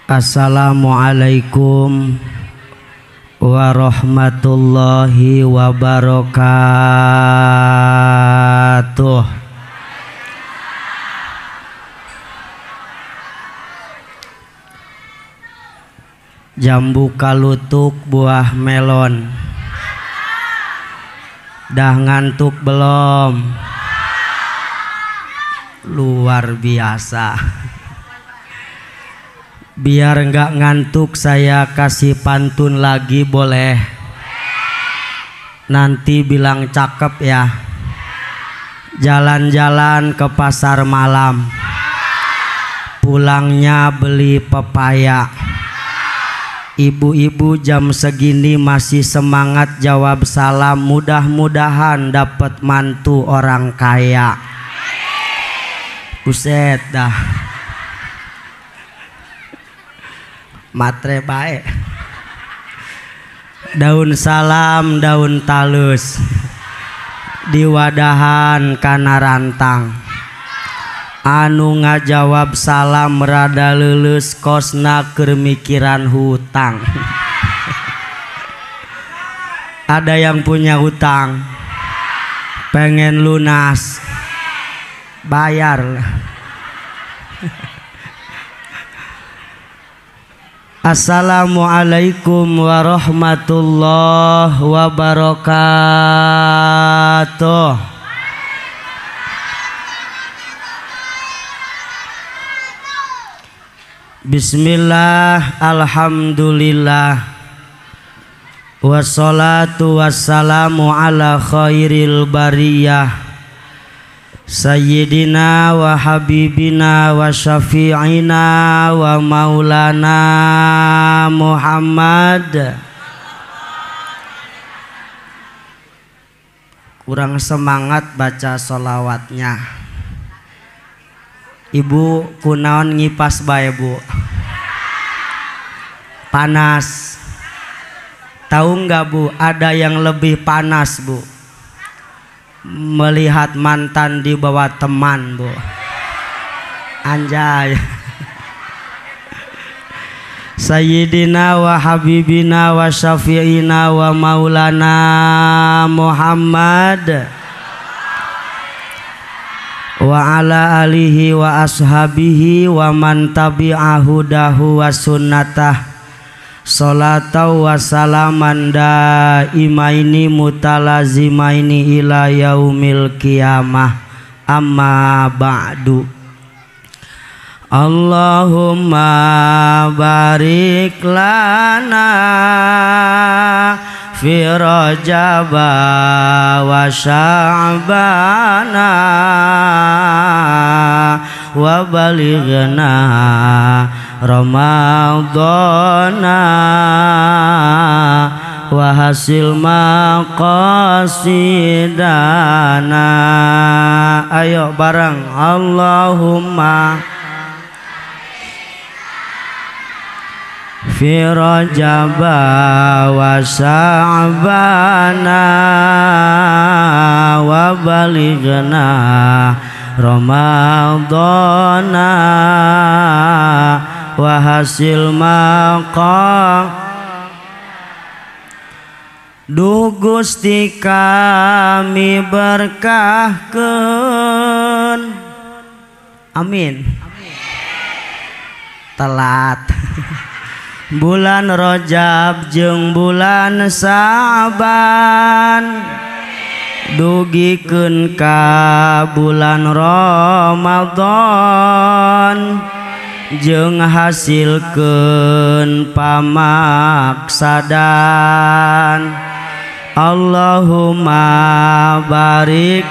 Assalamualaikum warahmatullahi wabarakatuh. Jambu kalutuk buah melon. Dah ngantuk belum? Luar biasa. Biar nggak ngantuk saya kasih pantun lagi boleh? Nanti bilang cakep ya. Jalan-jalan ke pasar malam, pulangnya beli pepaya. Ibu-ibu jam segini masih semangat jawab salam, mudah-mudahan dapat mantu orang kaya. Buset dah. Matre bae. Daun salam daun talus diwadahan kana rantang. Anu ngajawab salam rada leuleus kosna keur mikiran hutang. Ada yang punya hutang pengen lunas, bayar. Assalamualaikum warahmatullahi wabarakatuh. Bismillah, alhamdulillah, wassalatu wassalamu ala khairil bariyah, Sayyidina wa habibina wa syafi'ina wa maulana Muhammad. Kurang semangat baca sholawatnya. Ibu kunaon ngipas bae bu? Panas. Tahu nggak bu, ada yang lebih panas bu? Melihat mantan di bawah teman bu. Anjay. Sayyidina wa habibina wa syafi'ina wa maulana Muhammad wa ala alihi wa ashabihi wa man tabi'ahu dahu wa sunnatah. Salatu wassalaman daimaini mutalazimaini ila yaumil qiyamah. Amma ba'du. Allahumma barik lana fi Rajab wa Sya'bana wa balighna Ramadhana wa hasil maqasidana. Ayo bareng. Allahumma fi Rajab wa Sya'bana wa balighna Ramadhana wa hasil maqam. Duh Gusti kami berkahkeun. Amin. Telat. Bulan Rajab jeung bulan Sa'ban dugikeun ka bulan Ramadan jeung hasilkeun pamaksadan. Allahumma barik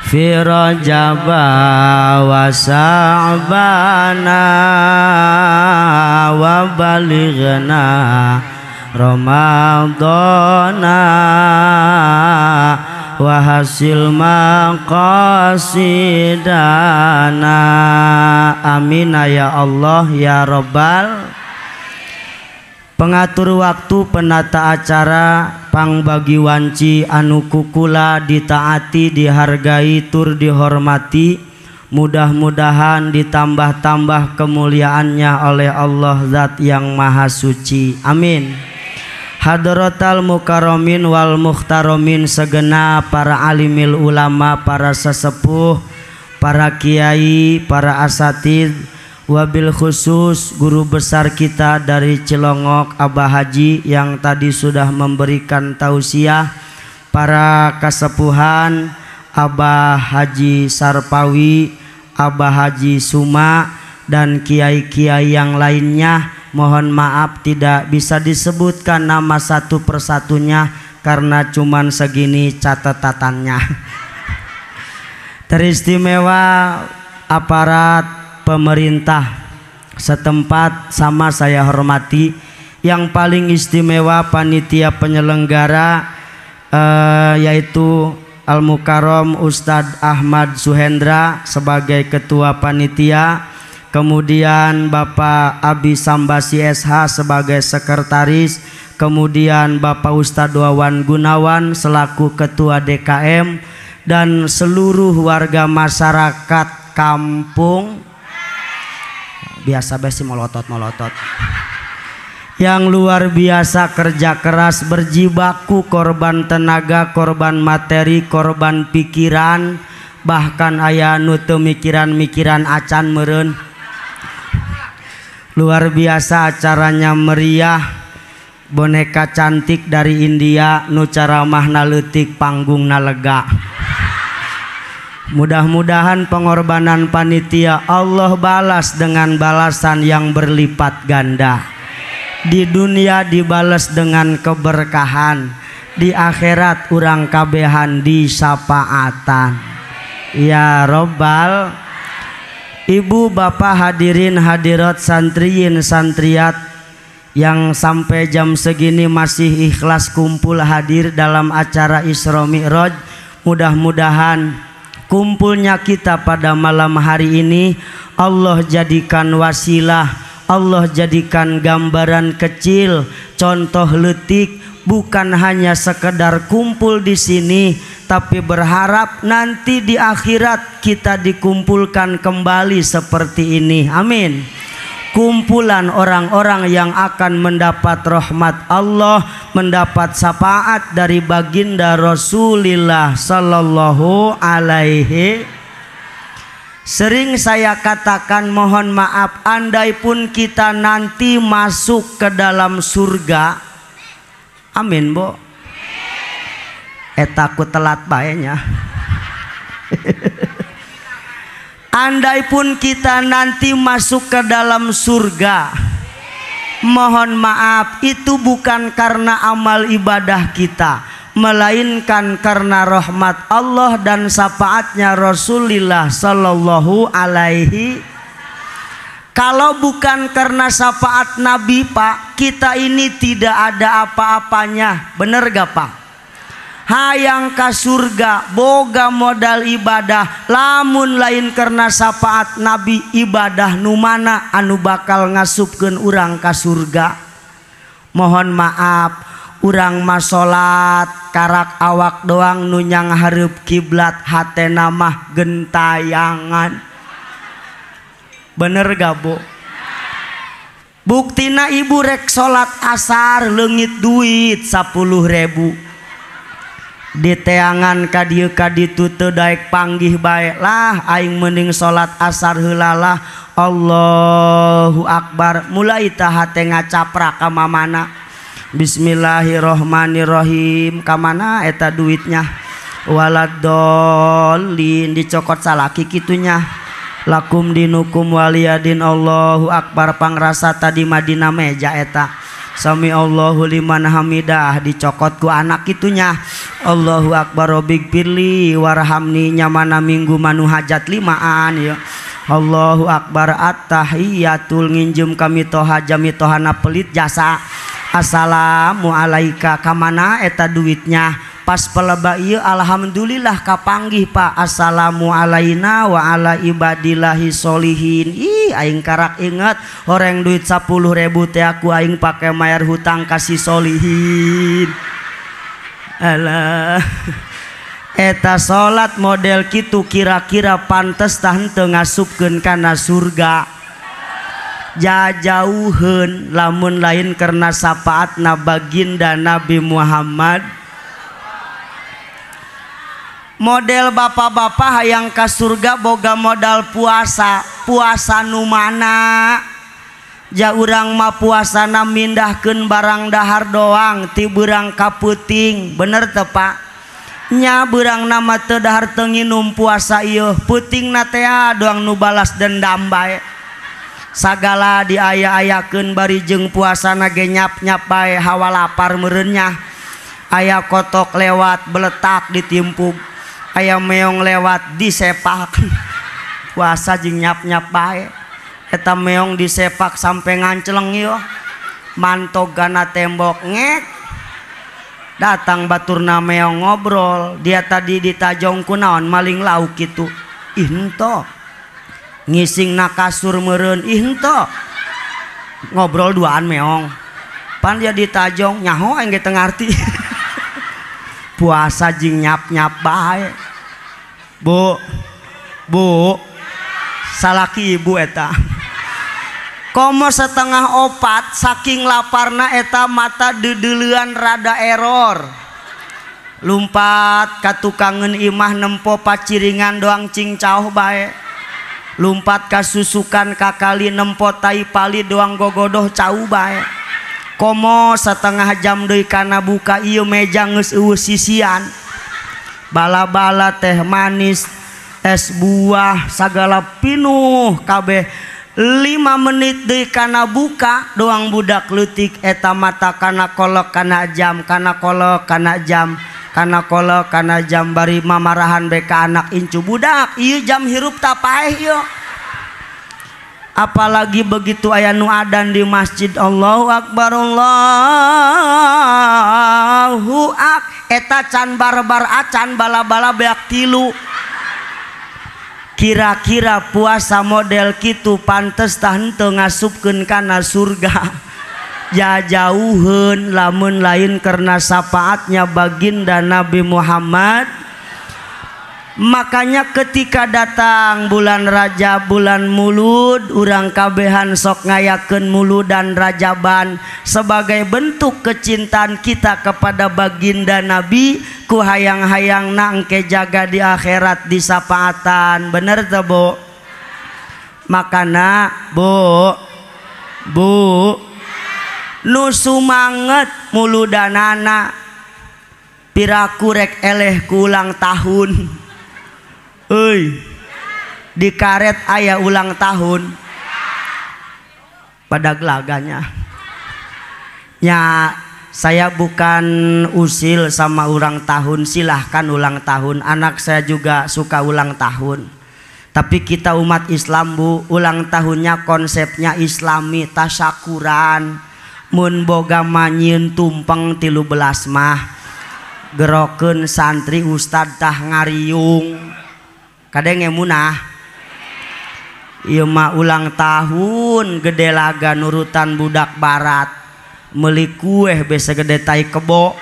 fi Rajab wa Sya'bana wa balighna Ramadhana wa hasil maqasidana. Amin ya Allah ya Rabbal. Pengatur waktu, penata acara, pangbagi wanci anu kukula ditaati, dihargai, tur dihormati. Mudah-mudahan ditambah-tambah kemuliaannya oleh Allah Zat yang Maha Suci. Amin. Hadratal mukarromin wal muhtaramin, segenap para alimil ulama, para sesepuh, para kiai, para asatid, wabil khusus guru besar kita dari Cilongok Abah Haji yang tadi sudah memberikan tausiah, para kasepuhan Abah Haji Sarpawi, Abah Haji Suma, dan kiai-kiai yang lainnya. Mohon maaf tidak bisa disebutkan nama satu persatunya karena cuman segini catatannya. Teristimewa aparat pemerintah setempat sama saya hormati. Yang paling istimewa panitia penyelenggara yaitu Al-Mukarram Ustadz Ahmad Suhendra sebagai ketua panitia, kemudian Bapak Abi Sambasi SH sebagai sekretaris, kemudian Bapak Ustadz Wawan Gunawan selaku ketua DKM, dan seluruh warga masyarakat kampung biasa besi molotot-molotot yang luar biasa kerja keras, berjibaku, korban tenaga, korban materi, korban pikiran, bahkan aya nu teu mikiran-mikiran acan meureun. Luar biasa acaranya meriah, boneka cantik dari India nu caramahna leutik panggungna lega. Mudah-mudahan pengorbanan panitia Allah balas dengan balasan yang berlipat ganda. Di dunia dibalas dengan keberkahan, di akhirat urang kabehan di syafaatan. Ya robbal. Ibu bapak hadirin hadirat, santriyin santriat yang sampai jam segini masih ikhlas kumpul hadir dalam acara Isra Mi'raj, mudah-mudahan kumpulnya kita pada malam hari ini Allah jadikan wasilah, Allah jadikan gambaran kecil, contoh letik, bukan hanya sekedar kumpul di sini, tapi berharap nanti di akhirat kita dikumpulkan kembali seperti ini. Amin. Kumpulan orang-orang yang akan mendapat rahmat Allah, mendapat syafaat dari baginda Rasulullah sallallahu alaihi. Sering saya katakan, mohon maaf, andai pun kita nanti masuk ke dalam surga, amin bu, etaku telat baenya. Andai pun kita nanti masuk ke dalam surga, mohon maaf, itu bukan karena amal ibadah kita, melainkan karena rahmat Allah dan syafaatnya Rasulullah sallallahu alaihi. Kalau bukan karena syafaat Nabi Pak, kita ini tidak ada apa-apanya. Bener gak Pak? Hayang ka surga boga modal ibadah, lamun lain karena syafaat Nabi, ibadah nu mana anu bakal ngasupkeun urang ka surga? Mohon maaf, urang mah salat karak awak doang nu nyanghareup kiblat, hatena mah gentayangan. Bener gak bu? Buktina ibu rek salat asar leungit duit 10.000 di teangan ka dieu ka ditu teu daek panggih bae lah, aing mending salat asar heula lah. Allahu akbar, mulai tah hate ngacaprak ka mamana. Bismillahirrohmanirrohim, kamana eta duitnya? Waladolin, dicokot salaki kitunya. Lakum dinukum waliyadin, Allahu akbar, pangrasa tadi madina meja eta. Sami Allahu liman hamidah, dicokot ku anak itunya. Allahu akbar, robbig firli warhamni, nyamana minggu manu hajat limaan ya. Allahu akbar, at-tahiyatul, nginjem kami toha jami tohana pelit jasa. Assalamu alaika, kamana eta duitnya? Pas peleba ieu alhamdulillah kapanggih Pak. Assalamu alaina wa ala ibadillahi solihin. Ih aing karak inget horeng duit 10.000 teh aku aing pake mayar hutang kasih solihin. Alah. Eta salat model kitu kira-kira pantes tah henteu ngasupkeun kana surga. Jajauheun lamun lain karena syafaatna baginda Nabi Muhammad. Model bapak-bapak hayang ka surga boga modal puasa, puasa nu mana? Ja urang mah puasana mindahkeun barang dahar doang ti beurang ka peuting, bener teu Pak? Nya beurang nama teu dahar teu nginum puasa ieu, peutingna teh doang nu balas dendam bae. Sagala diaya-ayakeun bari jeung puasana ge nyap-nyap bae hawa lapar meureun nya. Aya kotok lewat beletak ditimpuk, aya meong lewat disepak. Puasa jeung nyap-nyap bae. Eta meong disepak sampai nganceleng ieu, mantog kana tembok ngek. Datang baturna meong ngobrol, dia tadi ditajong kunaon maling lauk kitu. Ih henteu. Ngising na kasur meureun, ih henteu. Ngobrol duaan meong. Pan dia ditajong nyaho aing ge teu ngarti. Puasa jeung nyap-nyap bae. Bu, bu, salaki ibu eta. Komo 3:30 saking laparna eta mata deudeulean rada error. Lumpat ka tukangeun imah nempo paciringan doang cing caoh bae. Lumpat ka susukan ka kali nempo tai pali doang gogodoh cau bae. Komo 1/2 jam deui kana buka ieu meja geus eueuh sisian. Bala-bala teh manis, es buah sagala pinuh kabeh. 5 menit deui kana buka doang budak leutik eta mata kana kolok kana jam, kana kolok kana jam, kana kolok kana jam bari mamarahan bae ka anak incu budak ieu jam hirup ta paeh ieu. Apalagi begitu aya nu adan di masjid, Allahu akbar Allahu ak, eta can barbar acan bala-bala beak tilu. Kira-kira puasa model kitu pantes tah henteu ngasupkeun kana surga. Jajauheun lamun lain karena syafaatnya baginda Nabi Muhammad. Makanya ketika datang bulan Rajab, bulan Mulud, urang kabehan sok ngayakeun mulud dan rajaban sebagai bentuk kecintaan kita kepada baginda Nabi, ku hayang-hayang engke jaga di akhirat di syafaatan. Bener teu, Bu? Makana, Bu, Bu, nu sumanget muludanana piraku rek eleh ku ulang tahun. Euy, di karet aya ulang tahun pada gelaganya. Ya, saya bukan usil sama ulang tahun, silahkan ulang tahun. Anak saya juga suka ulang tahun. Tapi kita umat Islam, Bu, ulang tahunnya konsepnya Islami, tasyakuran. Mun boga manyieun tumpeng 13 mah, gerokeun santri ustad tah ngariung. Kadang ngemunah ieu mah ulang tahun gede laga nurutan budak barat, meuli kueh besa gede tai kebo,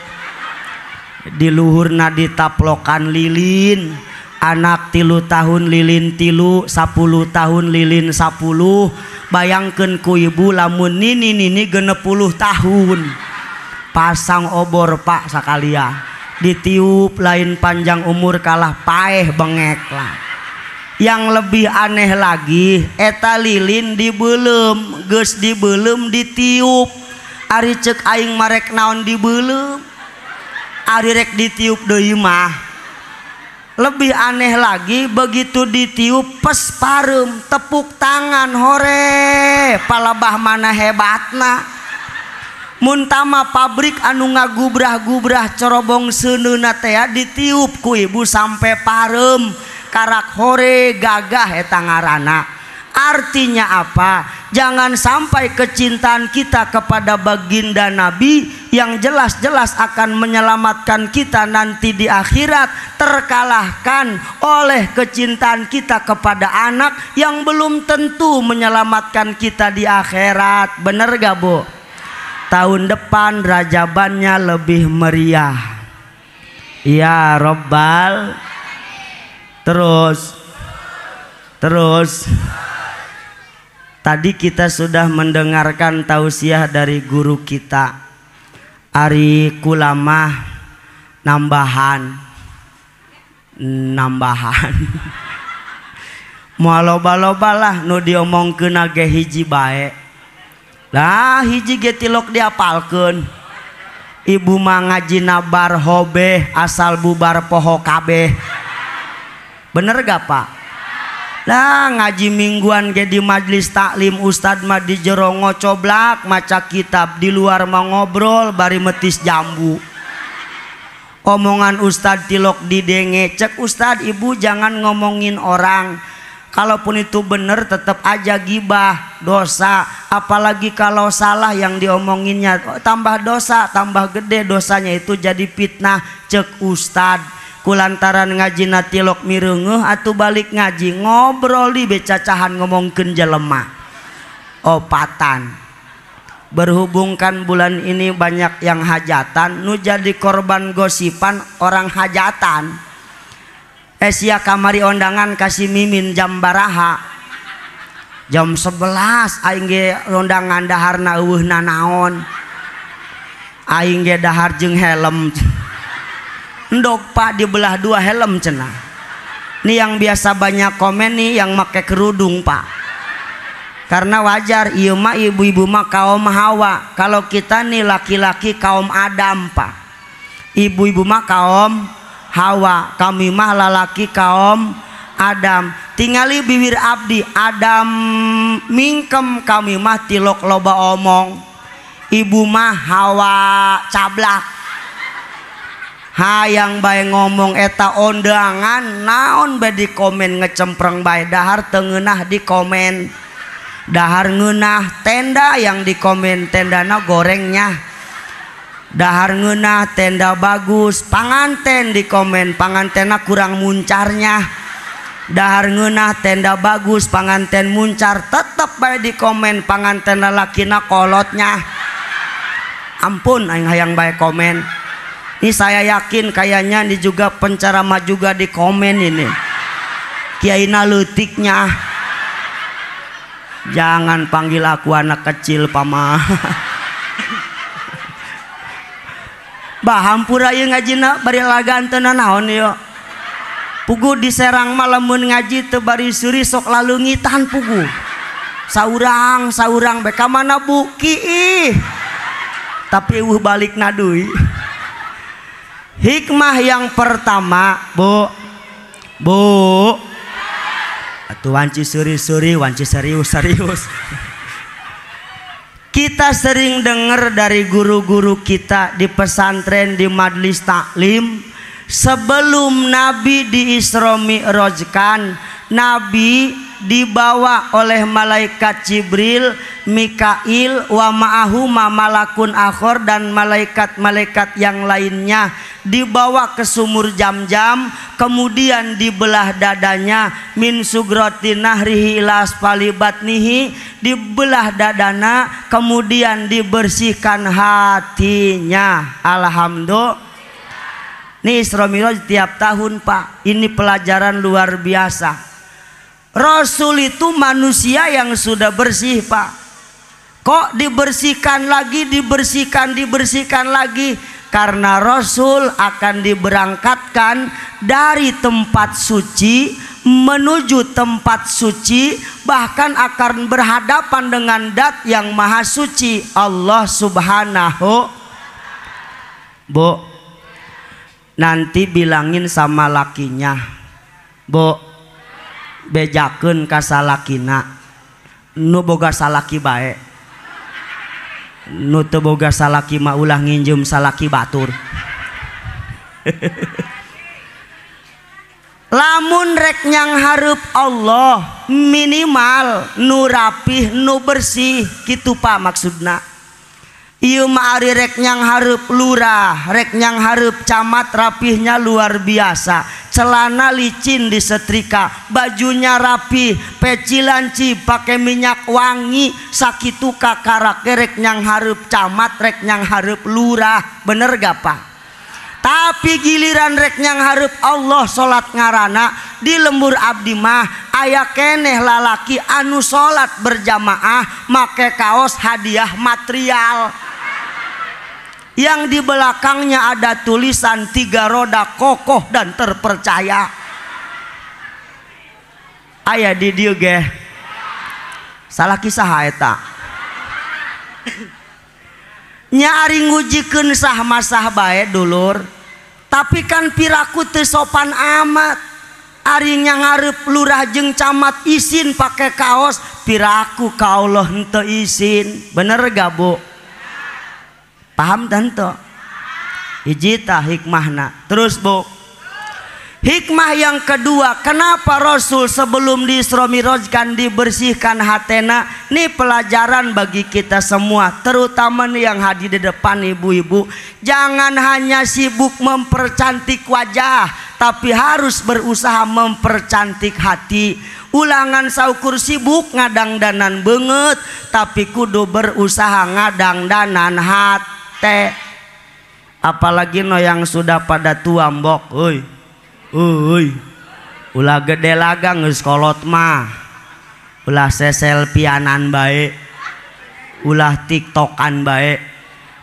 di luhurna ditaplokan lilin, anak 3 tahun lilin 3, 10 tahun lilin 10, bayangkeun ku ibu lamun nini nini 60 tahun, pasang obor Pak sakalian. Ditiup lain panjang umur kalah paeh bengek lah. Yang lebih aneh lagi eta lilin dibeuleum, geus dibeuleum ditiup. Ari ceuk aing marek naon dibeuleum, ari rek ditiup deui mah. Lebih aneh lagi begitu ditiup pes pareum, tepuk tangan hore, palebah mana hebatna. Muntama pabrik anu ngagubrah-gubrah corobong seuneuna teh ditiup ku ibu sampai pareum, karak hore gagah eta ngaranna. Artinya apa? Jangan sampai kecintaan kita kepada baginda Nabi yang jelas-jelas akan menyelamatkan kita nanti di akhirat terkalahkan oleh kecintaan kita kepada anak yang belum tentu menyelamatkan kita di akhirat. Bener gak, Bu? Tahun depan rajabannya lebih meriah. Ya Robbal. Terus terus. Tadi kita sudah mendengarkan tausiah dari guru kita. Ari kulamah nambahan nambahan. Moal loba-loba lah nu diomongkeun ge hiji bae. Lah hiji ge tilok diapalkeun. Ibu mah ngajina bar hobeh asal bubar poho kabeh. Bener gak Pak? Lah ngaji mingguan ge di majlis taklim ustad mah di jero ngocoblak maca kitab, di luar mah ngobrol bari metis jambu. Omongan ustad tilok didenge, cek ustad ibu jangan ngomongin orang. Kalaupun itu bener tetap aja gibah, dosa. Apalagi kalau salah yang diomonginnya, tambah dosa, tambah gede dosanya, itu jadi fitnah cek ustad. Kulantaran ngaji tilok mireungeuh atuh balik ngaji ngobrol di becacahan ngomongkeun jelema. Opatan. Berhubungkan bulan ini banyak yang hajatan, nu jadi korban gosipan orang hajatan. Sia kamari ondangan kasih mimin jam baraha. Jam 11 aing ge ondangan daharna eueuh nanaon. Aing ge dahar jeung helm. Endog Pak dibelah dua helm cenah. Nih yang biasa banyak komen nih yang make kerudung Pak. Karena wajar ieu mah ibu-ibu mah kaum Hawa. Kalau kita nih laki-laki kaum Adam Pak. Ibu-ibu mah kaum Hawa, kami mah lalaki kaum Adam. Tingali bibir abdi Adam mingkem, kami mah tilok loba omong. Ibu mah Hawa cablak. Hayang bae ngomong eta ondangan naon bae di komen ngecempreng bae dahar teu ngeunah di komen. Dahar ngeunah tenda yang di komen tendana gorengnya. Dahar ngeunah tenda bagus panganten di komen pangantena kurang muncarnya. Dahar ngeunah tenda bagus panganten muncar tetep bae di komen panganten lalakina kolotnya. Ampun aing hayang bae komen. Ini saya yakin kayaknya ini juga penceramah juga di komen ini. Kiaina leutiknya. Jangan panggil aku anak kecil pama. Bah hampura ieu ngajina bari lagaan teu nanaon ieu. Puguh diserang mah lamun ngaji teu bari seuri sok lalungitan puguh. Saurang saurang bae ka mana Bu Ki. Tapi eueuh balikna deui. Hikmah yang pertama, Bu. Bu. Atuh wanci seuri-seuri, wanci serius-serius. Kita sering dengar dari guru-guru kita di pesantren, di majelis taklim, sebelum Nabi di Isra Mi'rajkan, Nabi dibawa oleh malaikat Jibril, Mikail, wa ma'ahu malakun akhor, dan malaikat-malaikat yang lainnya, dibawa ke sumur Jam-Jam, kemudian dibelah dadanya, min sugroti nahrihi ila asfali batnihi, dibelah dadana, kemudian dibersihkan hatinya. Alhamdulillah. Ini Isra Mi'raj tiap tahun Pak. Ini pelajaran luar biasa. Rasul itu manusia yang sudah bersih Pak. Kok dibersihkan lagi, dibersihkan, dibersihkan lagi? Karena Rasul akan diberangkatkan dari tempat suci menuju tempat suci, bahkan akan berhadapan dengan Dat yang maha suci, Allah Subhanahu. Bu, nanti bilangin sama lakinya, Bu, bejakeun ka salakina, nu boga salaki bae, nu teu boga salaki mah ulah nginjem salaki batur. Lamun rek nyang hareup Allah minimal nu rapih nu bersih kitu Pak maksudna. Ieu mah ari rek nyang hareup lurah, rek nyang hareup camat rapihnya luar biasa. Celana licin disetrika, bajunya rapi, peci lanci, pakai minyak wangi, sakitu kakarake rek nyang hareup camat, rek nyang hareup lurah. Bener gak Pak? Tapi giliran rek nyanghareup Allah salat ngarana di lembur abdi mah aya keneh lalaki anu salat berjamaah make kaos hadiah material. Yang di belakangnya ada tulisan 3 roda kokoh dan terpercaya. Aya di dieu ge. Salah kisah eta. Nya ari ngujikeun sah masah bae dulur. Tapi kan piraku teu sopan amat. Ari nyangareup lurah jeung camat isin pake kaos, piraku ka Allah henteu isin. Bener gak Bu? Paham tante? Hiji tah hikmahna. Terus Bu, hikmah yang kedua, kenapa Rasul sebelum di Isra Mi'rajkan dibersihkan hatena? Ini pelajaran bagi kita semua, terutama nih yang hadir di depan ibu-ibu. Jangan hanya sibuk mempercantik wajah, tapi harus berusaha mempercantik hati. Ulangan saukur sibuk ngadangdanan beungeut, tapi kudu berusaha ngadangdanan hate. Apalagi no yang sudah pada tua mbok, euy. Uy, ulah gede lagang geus kolot mah, ulah seselpianan bae, ulah tiktokan bae,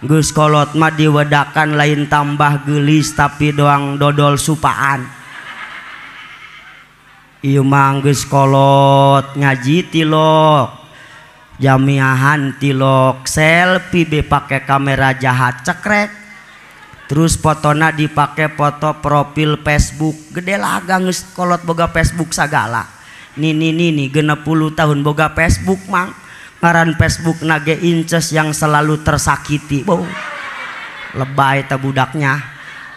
geus kolot mah diwedakan lain tambah geulis tapi doang dodol supaan. Ieu mah geus kolot ngaji tilok, jamiahan tilok, selfie be pake kamera jahat cekrek. Terus fotona dipake foto profil Facebook. Gede lagang geus kolot boga Facebook sagala. Nini nini 60 tahun boga Facebook mang. Ngaran Facebook nage inces yang selalu tersakiti. Boh. Lebay ta budaknya.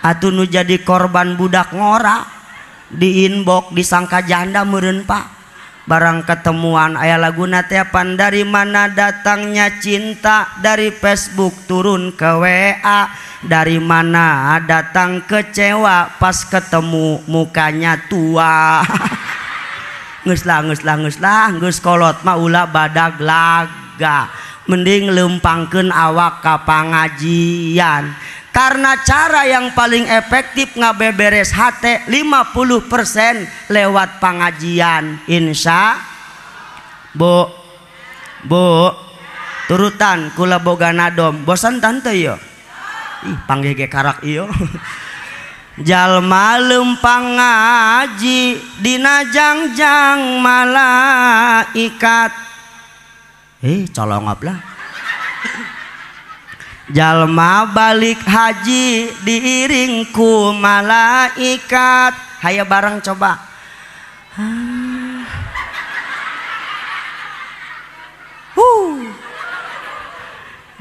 Atuh nu jadi korban budak ngora di inbox disangka janda meureun Pak. Barang ketemuan aya laguna teh pan dari mana datangnya cinta, dari Facebook turun ke WA, dari mana datang kecewa pas ketemu mukanya tua. Geus lah geus lah geus lah geus kolot mah ulah badag laga, mending leumpangkeun awak ka pangajian. Karena cara yang paling efektif ngabeberes hate 50% lewat pengajian. Insya Bu, Bu, turutan kula boga nadom. Bosan tante yo? Ih, panggih ge karak iyo. Jalma leumpang ngaji dina jangjang malaikat. Colongop lah. Jalma balik haji diiring ku malaikat. Hayo bareng coba.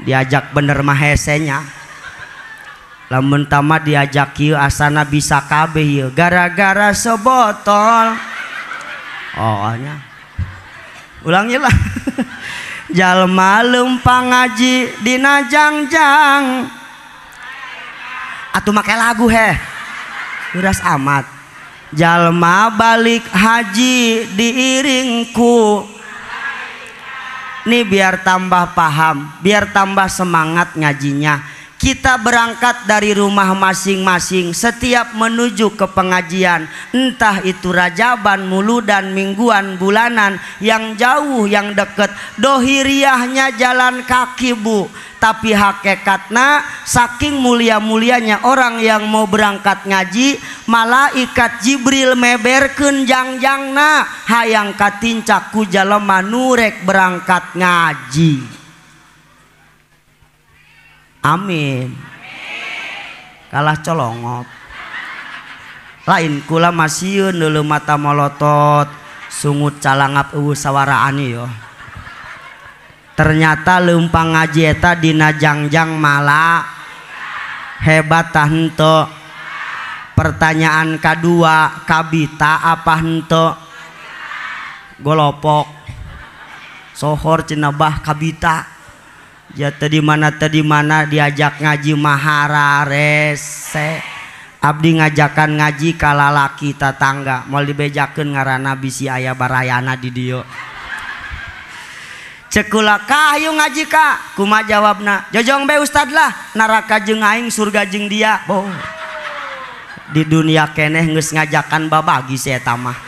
Diajak bener mah hesenya. Lamun tama diajak kieu asana bisa kabeh ieu gara-gara sebotol. Oh nya. Ulangi lah. Jalma leumpang ngaji dina jangjang. Atuh make lagu heh. Uras amat. Jalma balik haji diiringku. Nih biar tambah paham, biar tambah semangat ngajinya. Kita berangkat dari rumah masing-masing setiap menuju ke pengajian, entah itu rajaban, muludan, mingguan, bulanan, yang jauh, yang deket. Dohiriahnya jalan kaki Bu, tapi hakikatna saking mulia-mulianya orang yang mau berangkat ngaji, malaikat Jibril meberkeun jangjangna hayang katincak ku jalema nu rek berangkat ngaji. Amin. Kalah colongot. Lain kula masieun deuleu mata molotot, sungut calangap eueuh sawaraan yo. Ternyata leumpang ngaji eta dina jangjang mala hebat tah henteu. Pertanyaan kadua, kabita apa henteu? Golopok. Sohor cenah bah kabita. Ya tadi mana diajak ngaji mahara rese. Abdi ngajakan ngaji ka lalaki tatangga, moal dibejakeun ngaranna bisi aya barayana di dieu. Cek kula ka hayu ngaji ka, kumaha jawabna? Jojong bae ustad lah, neraka jeung aing surga jeung dia. Boh. Di dunia keneh geus ngajakan babagi si eta mah.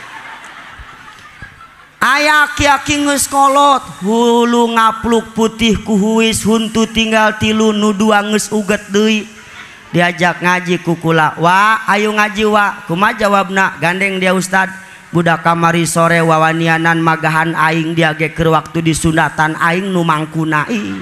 Aya aki-aki geus kolot, hulu ngapluk putih ku huis, huntu tinggal tilu nu dua geus uget deui. Diajak ngaji ku kula, "Wa, ayo ngaji wa." Kumaha jawabna? Gandeng dia ustad. Budak kamari sore wawanianan magahan aing dia ge keur waktu disunatan aing nu mangkuna. Ih.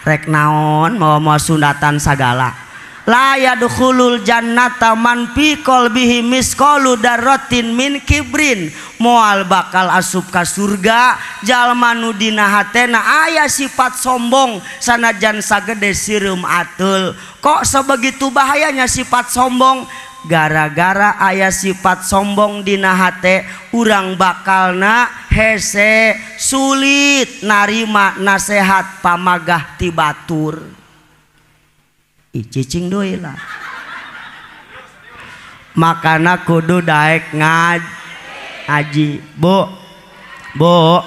Rek naon mawa-mawa sunatan sagala. La yadkhulul jannata man fi qalbihi misqalu darratin min kibrin. Moal bakal asup ka surga jalma nu dina hatena aya sifat sombong sanajan sagede sireum ateul. Kok sebegitu bahayanya sifat sombong? Gara-gara aya sifat sombong dina hate urang bakalna hese sulit narima nasehat pamagah ti batur. Ih, cicing deui lah. Makana kudu daek ngaji. Bu, bu,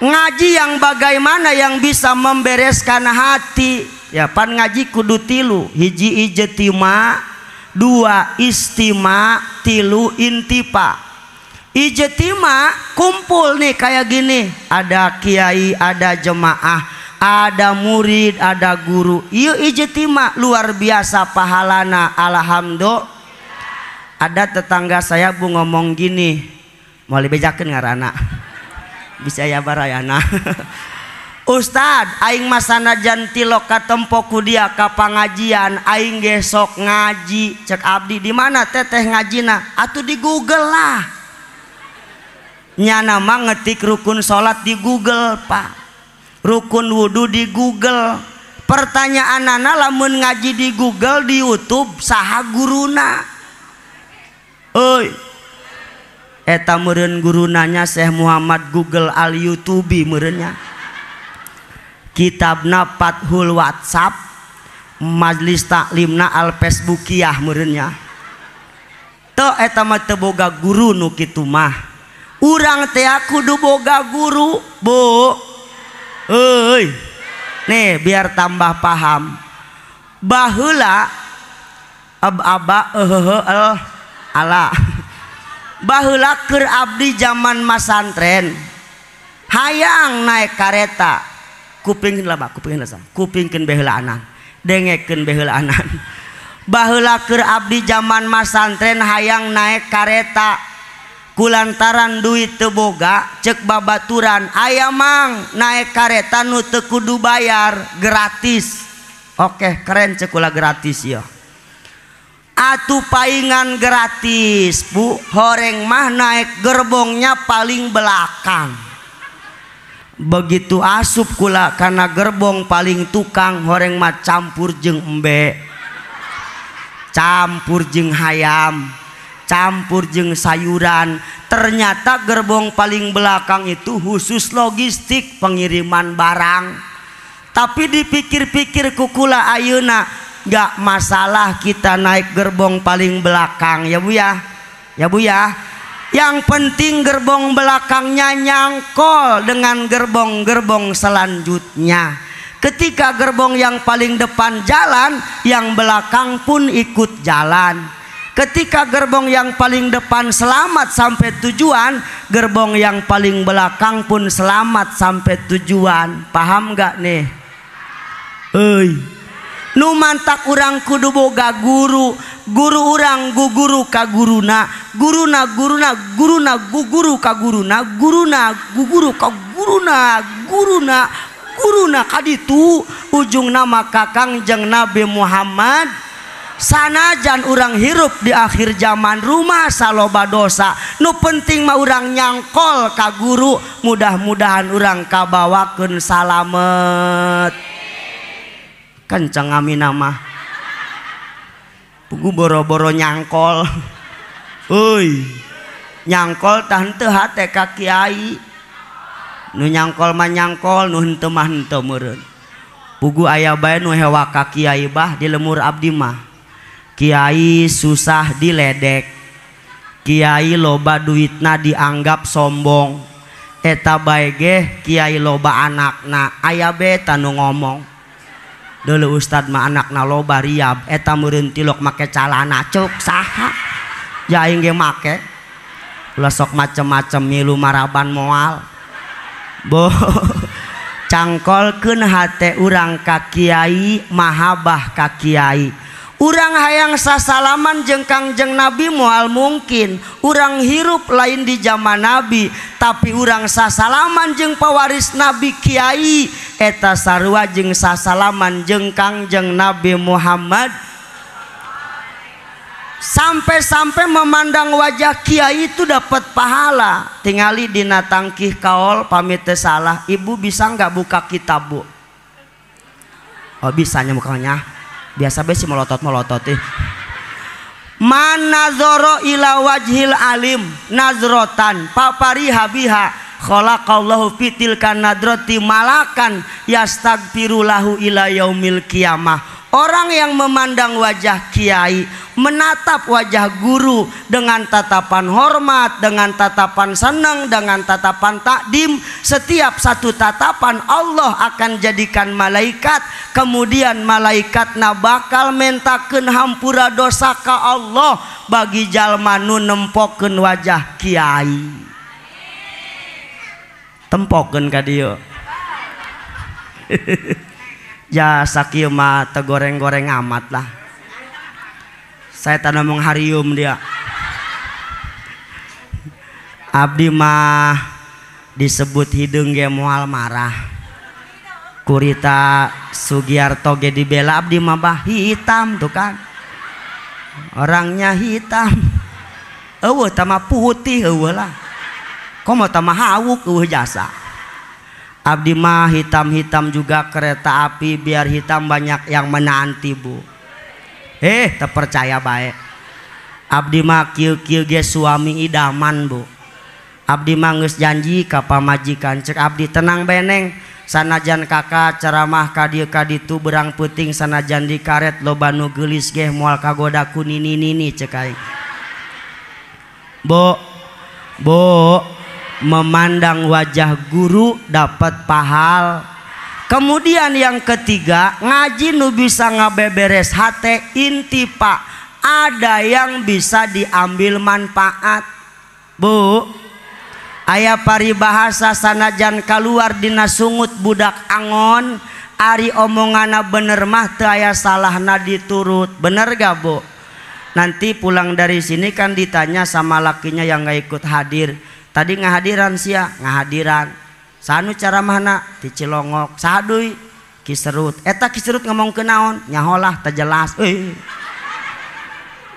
ngaji yang bagaimana yang bisa membereskan hati? Ya pan ngaji kudu tilu, hiji ijtima, dua istima, tilu intipa. Ijtima kumpul nih kayak gini, ada kiai, ada jemaah, ada murid, ada guru. Ieu ijtima luar biasa pahalana, alhamdulillah. Ada tetangga saya bu ngomong gini, mau dibejakeun ngaranna. Bisa ya barayana. Ustad, aing mah sanajan tilok katempo ku dia ka pangajian, aing ge sok ngaji. Cek abdi di mana teteh ngajina? Atuh di Google lah. Nyana mah ngetik rukun salat di Google, Pak. Rukun wudu di Google. Pertanyaanana lamun ngaji di Google, di YouTube, saha guruna? Euy. Eta meureun gurunanya Syekh Muhammad Google al YouTubi meureunnya. Kitabna Fathul WhatsApp, majlis taklimna al Facebookiyah meureunnya. Teu eta mah teu boga guru nu kitu mah. Urang teh kudu boga guru, Bu. Euy. Nih biar tambah paham. Baheula ab aba ehehe el ala. Baheula keur abdi zaman masantren. Hayang naik kareta. Kupingkeun lah, Pak, kupingkeun lah, kupingkeun baheulaanan. Dengekeun baheulaanan. Baheula keur abdi zaman masantren hayang naik kareta. Kulantaran duit teu boga, cek babaturan, aya mang naik kareta nu teu kudu bayar, gratis. Oke, keren cek kula gratis ya. Atuh paingan gratis, Bu. Horeng mah naik gerbongnya paling belakang. Begitu asup kula karena gerbong paling tukang, horeng mah campur jeung embe, campur jeung hayam, campur jeung sayuran. Ternyata gerbong paling belakang itu khusus logistik pengiriman barang. Tapi dipikir-pikir kukula ayeuna gak masalah kita naik gerbong paling belakang ya Bu ya. Ya Bu ya. Yang penting gerbong belakangnya nyangkol dengan gerbong-gerbong selanjutnya. Ketika gerbong yang paling depan jalan, yang belakang pun ikut jalan. Ketika gerbong yang paling depan selamat sampai tujuan, gerbong yang paling belakang pun selamat sampai tujuan. Paham gak nih? Euy. Nu mantak urang kudu boga guru. Guru urang guguru ka guruna, guruna guruna guruna guguru ka guruna, guruna guguru ka guruna, guruna guruna kaditu ujung nama kakang jeung Nabi Muhammad. Sanajan urang hirup di akhir zaman rumah saloba dosa, nu penting mah urang nyangkol ka guru, mudah-mudahan urang kabawakeun salamet. Kenceng amin mah. Pugu boro-boro nyangkol. Euy. Nyangkol tah henteu hate ka kiai. Nu nyangkol mah nyangkol, nu henteu mah henteu meureun. Pugu aya bae nu hewa ka kiai bah di lemur abdi mah. Kiai susah diledek. Kiai loba duitna dianggap sombong. Eta bae ge kiai loba anakna, aya bae tah nu ngomong. Deuleu ustad mah anakna loba riab eta meureun tilok make calana cuk saha. Ya aing ge make. Ulah sok macem-macem milu maraban moal. Bo cangkolkeun hate urang ka kiai, mahabah ka kiai. Urang hayang sasalaman jeung Kangjeng Nabi moal mungkin. Urang hirup lain di zaman Nabi, tapi urang sasalaman jeung pawaris Nabi kiai eta sarua jeung sasalaman jeung Kangjeng Nabi Muhammad. Sampai-sampai memandang wajah kiai itu dapat pahala. Tingali dina tangkih kaol pamit teu salah. Ibu bisa nggak buka kitab, Bu? Oh, bisanya mukanya. Biasa be si melotot-melotot ih. Man nazara ila wajhil alim nazrotan papariha biha khalaqallahu fitil kanadrati malakan yastagfiru lahu ila yaumil qiyamah. Orang yang memandang wajah kiai, menatap wajah guru dengan tatapan hormat, dengan tatapan senang, dengan tatapan takdim, setiap satu tatapan Allah akan jadikan malaikat, kemudian malaikatna bakal mentakeun hampura dosa ka Allah bagi jalma nu nempokeun wajah kiai. Tempokeun ka dieu. Jasa kieu mah teu goreng-goreng amat lah. Saya tanda ngomong harium dia. Abdi mah disebut hideung ge moal marah. Kurita Sugiarto ge dibela abdi mah bah hitam tuh kan. Orangnya hitam. Eueuh tama putih eueuh lah. Komo tama hawuk eueuh jasa. Abdi mah hitam-hitam juga kereta api biar hitam banyak yang menanti, Bu. Terpercaya baik. Abdi mah kieu-kieu ge suami idaman, Bu. Abdi mah geus janji ka pamajikan cek abdi tenang beneng sanajan kakak ceramah ka dieu ka ditu berang peuting sanajan dikaret loba nu geulis ge moal kagoda ku nini-nini cek aing. Bu, Bu, memandang wajah guru dapat pahal. Kemudian yang ketiga, ngaji nu bisa ngabeberes hate inti pak, ada yang bisa diambil manfaat. Bu, aya paribahasa sanajan kaluar dina sungut budak angon, ari omongana bener mah teu aya salahna diturut. Bener gak, Bu? Nanti pulang dari sini kan ditanya sama lakinya yang gak ikut hadir. Tadi ngahadiran sia, ngahadiran. Sanu cara mana? Ti Cilongok. Saduy Kiserut. Eta Kiserut ngomong ke naon? Nyaholah teu jelas.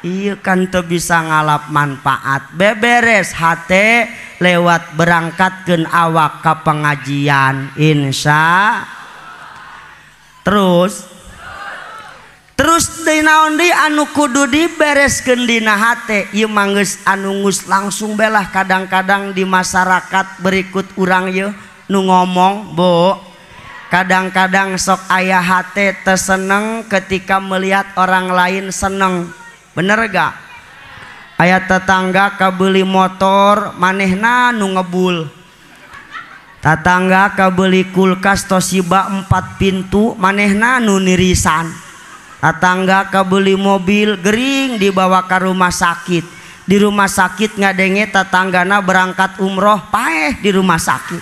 Iya kan teu bisa ngalap manfaat. Beberes hate lewat berangkatkeun awak ka pengajian. Insya. Terus deui naon deui anu kudu dibereskeun dina hate ieu mah geus anu geus langsung belah kadang-kadang di masyarakat berikut urang ieu nu ngomong, Bu. Kadang-kadang sok aya hate teu seneng ketika melihat orang lain seneng. Bener gak? Aya tetangga kabeuli motor manehna nu ngebul. Tetangga kabeuli kulkas Toshiba 4 pintu manehna nu nirisan. Tetangga kebeli mobil gering dibawa ke rumah sakit. Di rumah sakit ngadenge tetanggana berangkat umroh paeh di rumah sakit.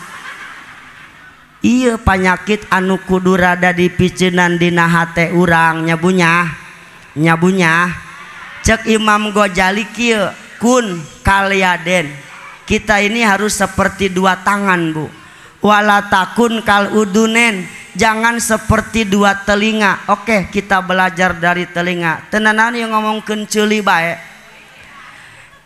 Iya penyakit anu kudu rada dipiceunan dina hate urang nyabunya. Nyabunya. Cek Imam Ghazali kieu kun kaliaden. Kita ini harus seperti dua tangan, Bu. Wala takun kal udunen. Jangan seperti dua telinga. Oke, kita belajar dari telinga. Tenanan yang ngomongkeun ceuli bae.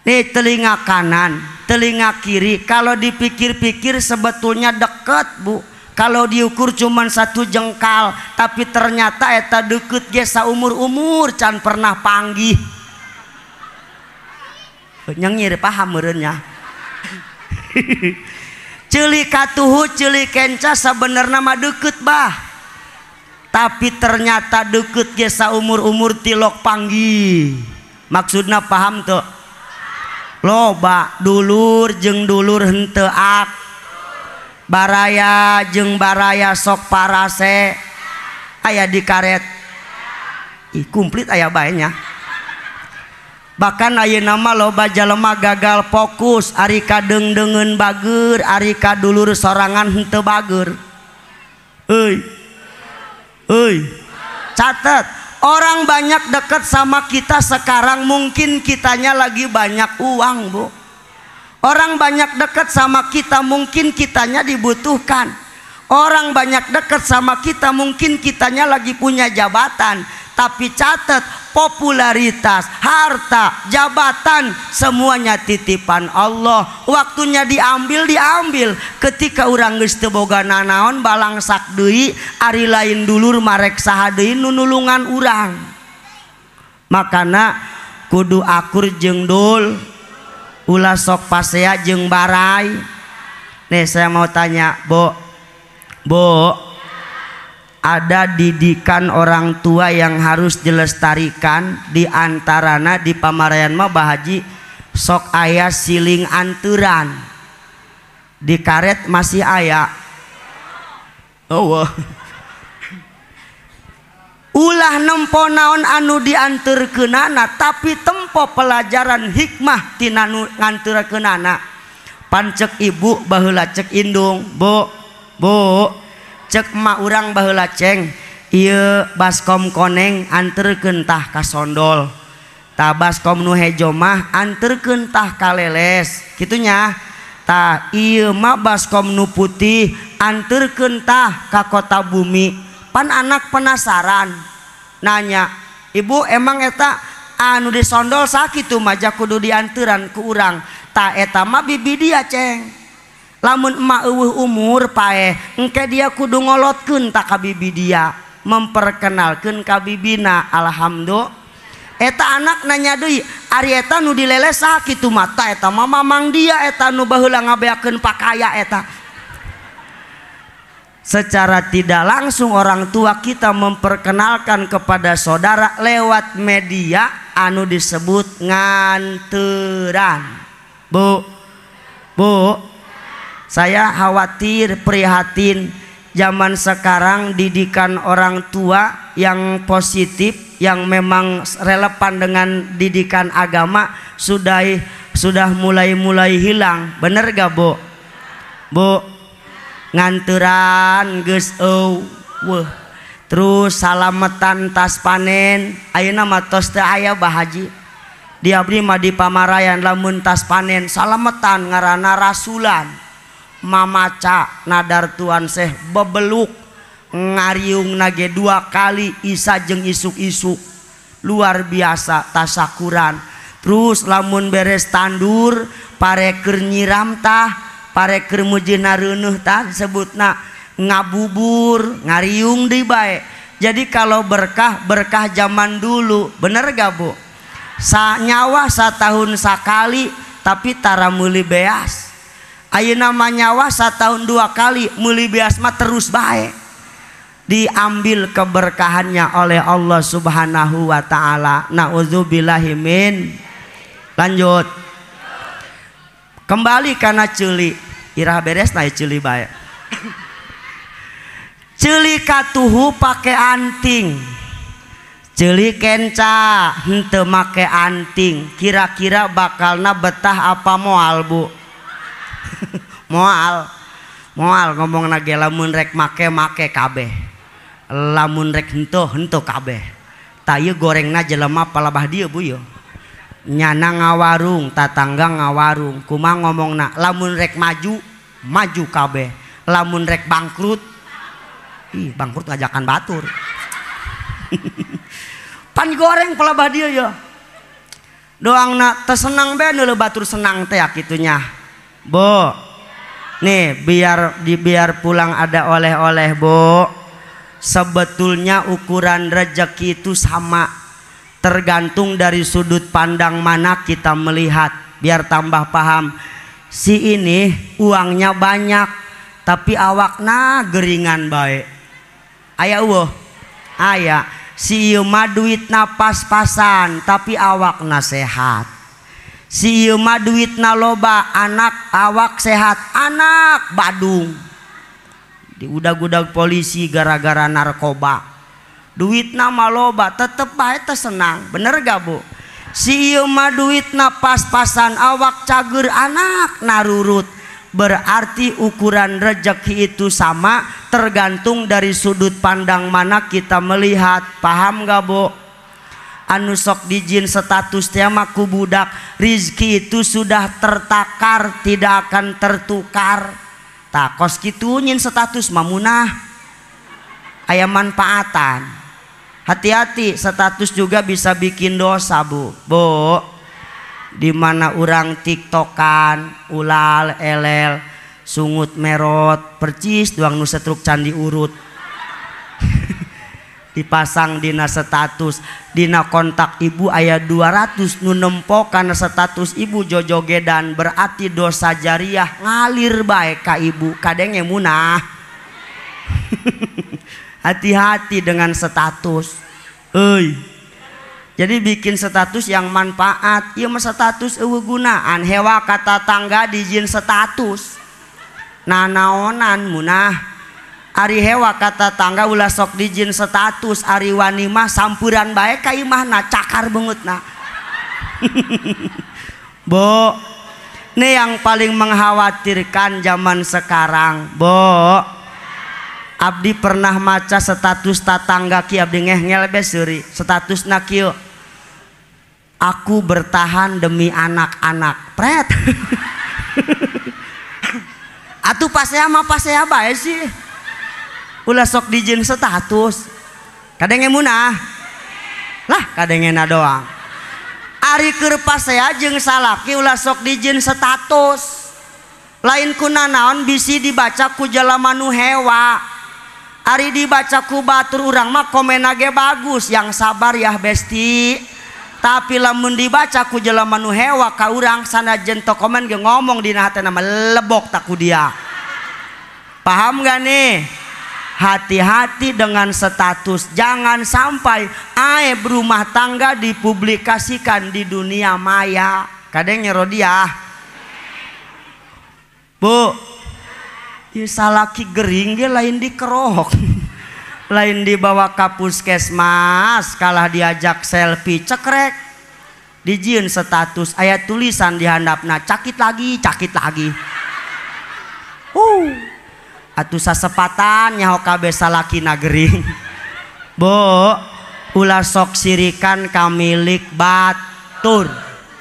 Nih telinga kanan, telinga kiri. Kalau dipikir-pikir sebetulnya deket, Bu. Kalau diukur cuman satu jengkal, tapi ternyata eta deket ge saumur-umur can pernah panggih. Nyengir paham meureun nya. Ceuli katuhu ceuli kenca sebenarnya mah deket bah, tapi ternyata deket ge saumur-umur tilok panggih. Maksudna paham tuh? Loba dulur jeung dulur henteu ak, baraya jeung baraya sok parase, Aya di karet. Ih komplit aya bae nya. Bahkan ayeuna mah loba jalema gagal fokus ari kadeungdeungeun bager ari kadulur sorangan henteu bager. Euy. Euy. Catat, orang banyak deket sama kita sekarang mungkin kitanya lagi banyak uang, Bu. Orang banyak deket sama kita mungkin kitanya dibutuhkan. Orang banyak deket sama kita mungkin kitanya lagi punya jabatan. Tapi catat, popularitas, harta, jabatan, semuanya titipan Allah. Waktunya diambil, diambil. Ketika urang geus teu boga nanaon balangsak deui, ari lain dulur marek saha deui nu nulungan urang. Makana kudu akur jeung dul, ulah sok pasea jeung barai. Nih saya mau tanya, Bu. Bu, ada didikan orang tua yang harus dilestarikan di antarana di pamarayan mah Bah Haji sok aya siling anturan di karet masih aya. Oh, ulah nempo naon anu dianturkeunana tapi tempo pelajaran hikmah tina nu nganturkeunana. Pancek ibu baheula cek indung, Bu, Bu, cek emak urang baheula ceng ieu baskom koneng anterkeun tah ka sondol, tah baskom nu hejo mah anterkeun tah ka leles kitu nya, tah ieu mah baskom nu putih anterkeun tah ka kota bumi. Pan anak penasaran nanya, ibu emang eta anu disondol sakitu mah kudu dianteran ku urang, tah eta mah bibi dia ceng. Lamun emak eueuh umur paeh engke dia kudu ngolotkeun ta ka bibi dia, memperkenalkeun ka bibina. Alhamdulillah. Eta anak nanya deui, ari eta nu dileles saha kitu mah? Ta eta mah mamang dia eta nu baheula ngabeakeun pakaya eta. Secara tidak langsung orang tua kita memperkenalkan kepada saudara lewat media anu disebut nganteran. Bu, Bu, saya khawatir, prihatin zaman sekarang didikan orang tua yang positif, yang memang relevan dengan didikan agama sudah mulai-mulai hilang. Bener gak, Bu? Bu, nganteran geus eueuh. Terus salametan tas panen, ayeuna mah tos teu aya Bah Haji. Di abdi mah di pamarayan lamun tas panen salametan ngaranna rasulan. Mamaca nadar tuan seh bebeluk ngariung nage 2 kali isa jeung isuk-isuk, luar biasa tasakuran. Terus lamun beres tandur pareker nyiram tah, pareker mujina reuneuh tah disebutna ngabubur ngariung deui bae. Jadi kalau berkah, berkah zaman dulu, bener gak Bu? Sa nyawa satahun sakali tapi tara meuli beas. Ayeuna mah nyawa setahun 2 kali meuli beas mah terus bae. Diambil keberkahannya oleh Allah Subhanahu wa taala. Nauzubillahi min. Lanjut. Kembali kana ceuli. Irah beres na ceuli bae. Ceuli katuhu pake anting. Ceuli kenca henteu make anting. Kira-kira bakalna betah apa moal, Bu? Moal, moal ngomong nage lamun rek make make kabeh, lamun rek henteu henteu kabeh. Ta ieu gorengna jelema palabah dieu Bu yo. Nyana ngawarung, tatangga ngawarung, kumaha ngomongna lamun rek maju maju kabeh, lamun rek bangkrut, ih bangkrut ngajakan batur. Pan goreng palabah dieu yo. Doangna teu senang bae nu batur senang teh kitunya. Bu, nih biar pulang ada oleh-oleh, Bu. Sebetulnya ukuran rezeki itu sama, tergantung dari sudut pandang mana kita melihat. Biar tambah paham, si ini uangnya banyak tapi awakna geringan bae. Aya eueuh? Aya. Si ieu mah duitna pas-pasan tapi awakna sehat. Si ieu mah duitna loba, anak awak sehat, anak badung. Diudag-udag polisi gara-gara narkoba. Duitna mah loba tetep bae teu senang. Bener gak Bu? Si ieu mah duitna pas-pasan awak cager anak narurut. Berarti ukuran rezeki itu sama tergantung dari sudut pandang mana kita melihat. Paham gak Bu? Anu sok dijin status teh mah ku budak, rizki itu sudah tertakar tidak akan tertukar. Tah kos kitu nyin status mah munah aya manfaatan. Hati-hati, status juga bisa bikin dosa Bu. Bu, di mana orang tiktokan ulal elel sungut merot percis doang nu setruk candi urut dipasang dina status, dina kontak ibu aya 200 nu nempo kana status ibu jojogedan, berarti dosa jariah ngalir bae ka ibu, kadenge munah. Hati-hati dengan status. Euy. Jadi bikin status yang manfaat, ieu mah status eueuh gunaan, hewa kata tangga dijin status. Nanaonan munah. Ari hewa kata tangga ulah sok dijin status, ari wani mah sampuran bae ka imahna cakar beungeutna. Bu, ini yang paling mengkhawatirkan zaman sekarang, Bu. Abdi pernah maca status tatangga ki abdi ngehngel be seuri, statusna kieu. Aku bertahan demi anak-anak. Pret. Atuh pasea mah pasea bae sih. Ulah sok dijin status. Kadenge munah. Lah kadengena doang. Ari keur pasea jeung salaki ulah sok dijin status. Lain ku nanaon bisi dibaca ku jalma nu hewa. Ari dibaca ku batur urang mah komena ge bagus, yang sabar ya besti. Tapi lamun dibaca ku jelema nu hewa ka urang sanajan teu komen ge ngomong dina hatena melebok tak ku dia. Paham gak nih? Hati-hati dengan status, jangan sampai aib rumah tangga dipublikasikan di dunia maya. Kadang nyero dia. Bu, ya salaki gering dia lain dikerok, lain dibawa ke puskesmas, kalah diajak selfie cekrek, dijieun status aya tulisan di handapna cakit lagi, cakit lagi. Atuh sasepatan nyaho kabeh salakina gering. Bu, ulah sok sirikan ka milik batur.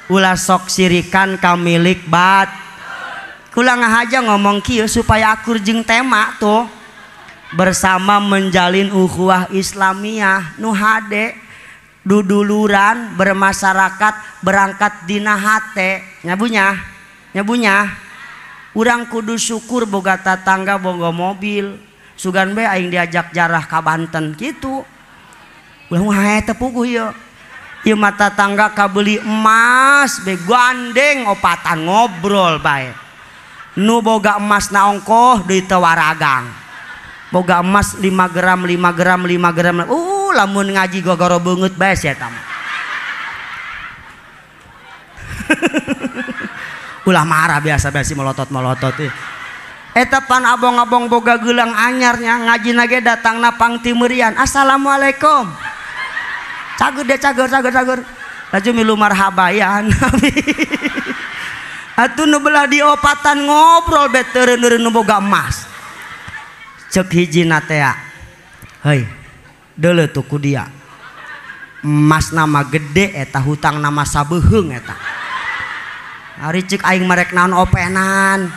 Ulah sok sirikan ka milik bat. Kula ngahaja ngomong kieu supaya akur jeung tema tuh. Bersama menjalin ukhuwah Islamiyah nu hade duduluran bermasyarakat berangkat dina hate. Nyabunya, nyabunya. Urang kudu syukur boga tatangga boga mobil. Sugan be aing diajak jarah ka Banten kitu. Ulah mah teu puguh ieu. Ieu mah tatangga kabeli emas be gandeng opatan ngobrol bae. Nu boga emas na ongkoh deui teu waragang. Boga emas 5 gram 5 gram 5 gram. Lamun ngaji gogoro beungeut bae sia eta mah. Ulah marah biasa-biasa melotot-melotot. Eta pan abong-abong boga gelang anyarnya ngaji nage datangna pang timurian. Assalamualaikum. Cager deh cager cager cager. Laju milu marhaba ya Nabi. Atuh nu belah diopatan ngobrol be teureun-eureun nu boga emas. Ceuk hijina tea. Heuy. Deuleu tuh ku dia. Emas nama gede eta hutang nama sabeuheung eta. Ari cek aing marek naon openan.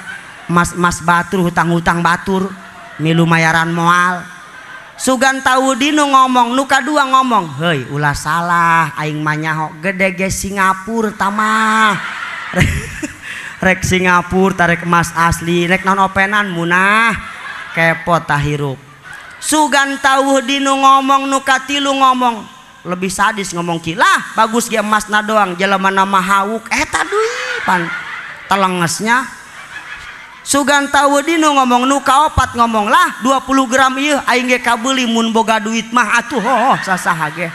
Mas-mas batur hutang-hutang batur milu mayaran moal. Sugan tahu dinu ngomong nu kadua ngomong, heuy ulah salah aing mah nyaho gede ge Singapura tamah. Rek Singapura tarek emas asli rek naon openan munah kepo tah hirup. Sugan tahu dinu ngomong nu katilu ngomong lebih sadis ngomong ki lah bagus ge emasna doang jelema nama hauk eta deui pan telengesnya. Sugan tahu dinu ngomong nu kaopat ngomong lah 20 gram ieu aing ge kabeuli mun boga duit mah atuh oh sasaha ge.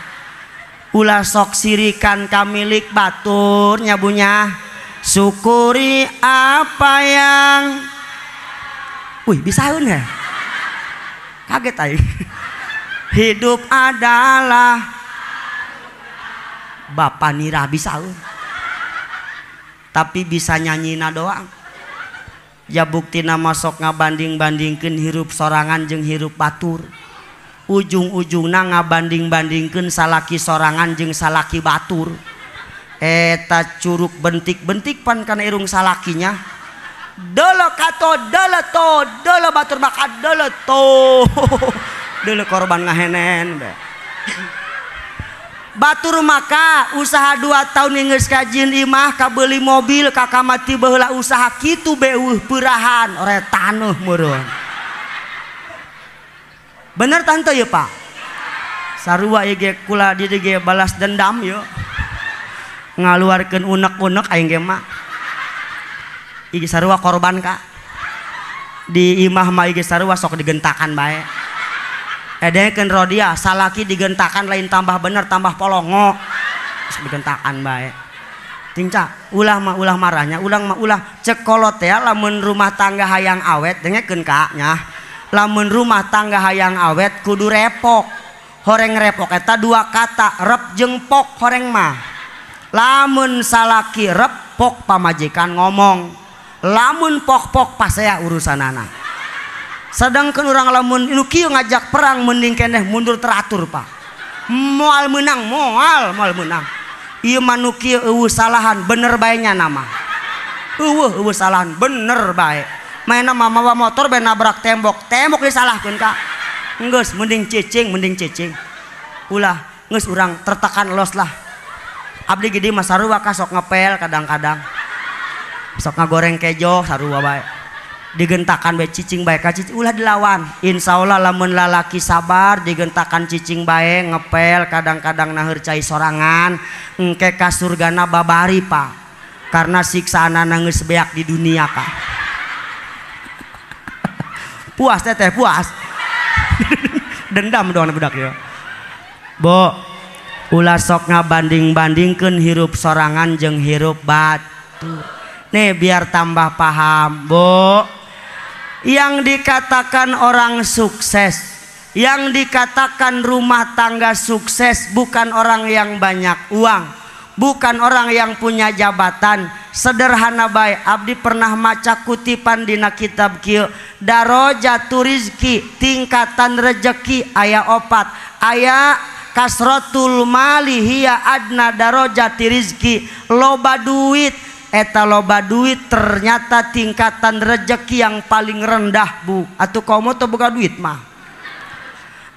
Ulah sok sirikan ka milik batur nyabunya. Syukuri apa yang wih bisaeun ya. Kaget aing. Hidup adalah bapak nirah bisa tapi bisa nyanyina doang. Ya buktina masuk ngabanding-bandingkeun hirup sorangan jeung hirup batur. Ujung-ujungna ngabanding-bandingkeun salaki sorangan jeung salaki batur. Eta curug bentik-bentik pan kana irung salakinya. Dele kato dele to dele batur maka dele to. Dele korban ngahenen be. Batur maka usaha 2 tahun geus kajieun imah kabeuli mobil kakamati baheula usaha kitu be eueuh peurahan ore taneuh meureun. Bener tante ya Pak? Sarua ieu ge kula di dieu ge balas dendam yeuh. Ngaluarkeun unek-unek aing ge mah. Ieu sarua korban ka. Di imah mah ieu sarua sok digentakan bae. Edekeun rodia salaki digentakan lain tambah bener tambah polongo. Sok digentakan bae. Tingca ulah mah ulah marahnya, ulah mah ulah cek kolot teh lamun rumah tangga hayang awet dengekeun ka nya. Lamun rumah tangga hayang awet kudu repok. Horeng repok eta dua kata rep jeung pok horeng mah. Lamun salaki rep pok pamajikan ngomong. Lamun pok-pok pasea urusanana. Sedangkan orang lamun nu kieu ngajak perang mending keneh mundur teratur Pak. Moal menang, moal moal menang. Ieu mah nu kieu eueuh salahan bener bae nya nama. Eueuh eueuh salahan bener bae. Maena mah mawa motor bae nabrak tembok, tembok disalahkeun ka. Geus mending cicing, mending cicing. Ulah geus urang tertekan los lah. Abdi gede mah sarua ka sok ngepel kadang-kadang. Sok ngagoreng kejo sarua bae. Digentakan bae cicing bae ka cicing ulah dilawan. Insyaallah lamun lalaki sabar digentakan cicing bae ngepel kadang-kadang naheur cai sorangan engke ka surgana babari Pak. Karena siksaanana geus beak di dunia ka. Puas teteh puas. Dendam doang budak ya. Bo ulah sok ngabanding-bandingkeun hirup sorangan jeung hirup batu. Nih biar tambah paham, Bu. Yang dikatakan orang sukses, yang dikatakan rumah tangga sukses bukan orang yang banyak uang, bukan orang yang punya jabatan. Sederhana bae. Abdi pernah maca kutipan dina kitab kieu, darajatu rizki, tingkatan rejeki aya opat, aya kasrotul mali hiya adna darajati rizki, loba duit. Eta loba duit ternyata tingkatan rejeki yang paling rendah Bu. Atuh komo teu boga duit mah.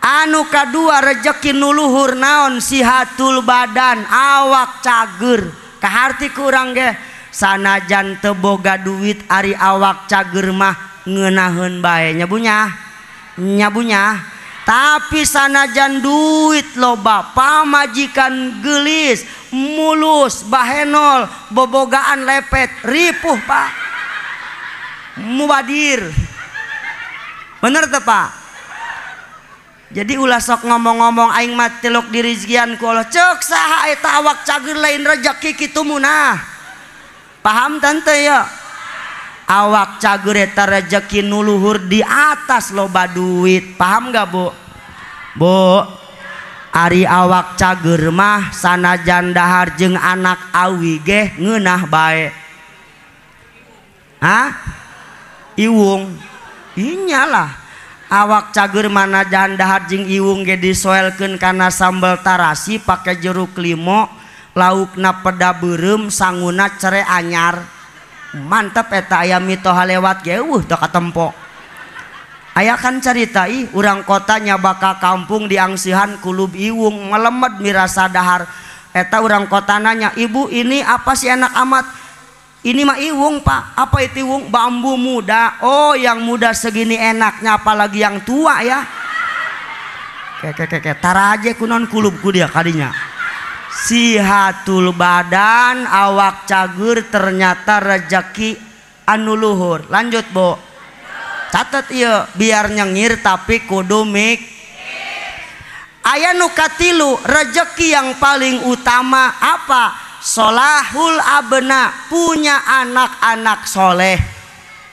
Anu kadua rejeki nu luhur naon sihatul badan, awak cager. Kaharti ku urang ge sanajan teu boga duit ari awak cager mah ngeunaheun bae nya bunya. Nya bunya. Tapi sanajan duit loba pamajikan geulis, mulus, bahenol, bobogaan lepet, ripuh Pak. Mubadir. Bener teu Pak? Jadi ulah sok ngomong-ngomong aing mah tilok dirizkian ku Allah. Ceuk saha eta awak cager lain rejeki kitu munah. Paham tante ya? Awak cager eta rejeki nu luhur di atas loba duit. Paham gak Bu? Bu, ari awak cager mah sanajan dahar jeung anak awi ge ngeunah bae. Hah? Iwung. Inyalah. Awak cager mana jan dahar jeung iwung ge disoelkeun kana sambal tarasi pake jeruk limo, laukna peda beureum, sanguna cere anyar. Mantep eta aya mitoha lewat ge eueuh teu katempo. Aya kan carita ih urang kota nyabaka kampung diangsihan kulub iwung melemed mirasa dahar. Eta urang kota nanya, "Ibu, ini apa sih enak amat?" "Ini mah iwung, Pak." "Apa itu iwung?" "Bambu muda." "Oh, yang muda segini enaknya apalagi yang tua ya." Keke taraje kunon kulub ku dia kadinya. Sihatul badan, awak cager ternyata rejeki anu luhur. Lanjut, Bu. Catet ieu biar nyengir tapi kudu mik. Aya nu katilu, rejeki yang paling utama apa? Solahul abna, punya anak-anak soleh.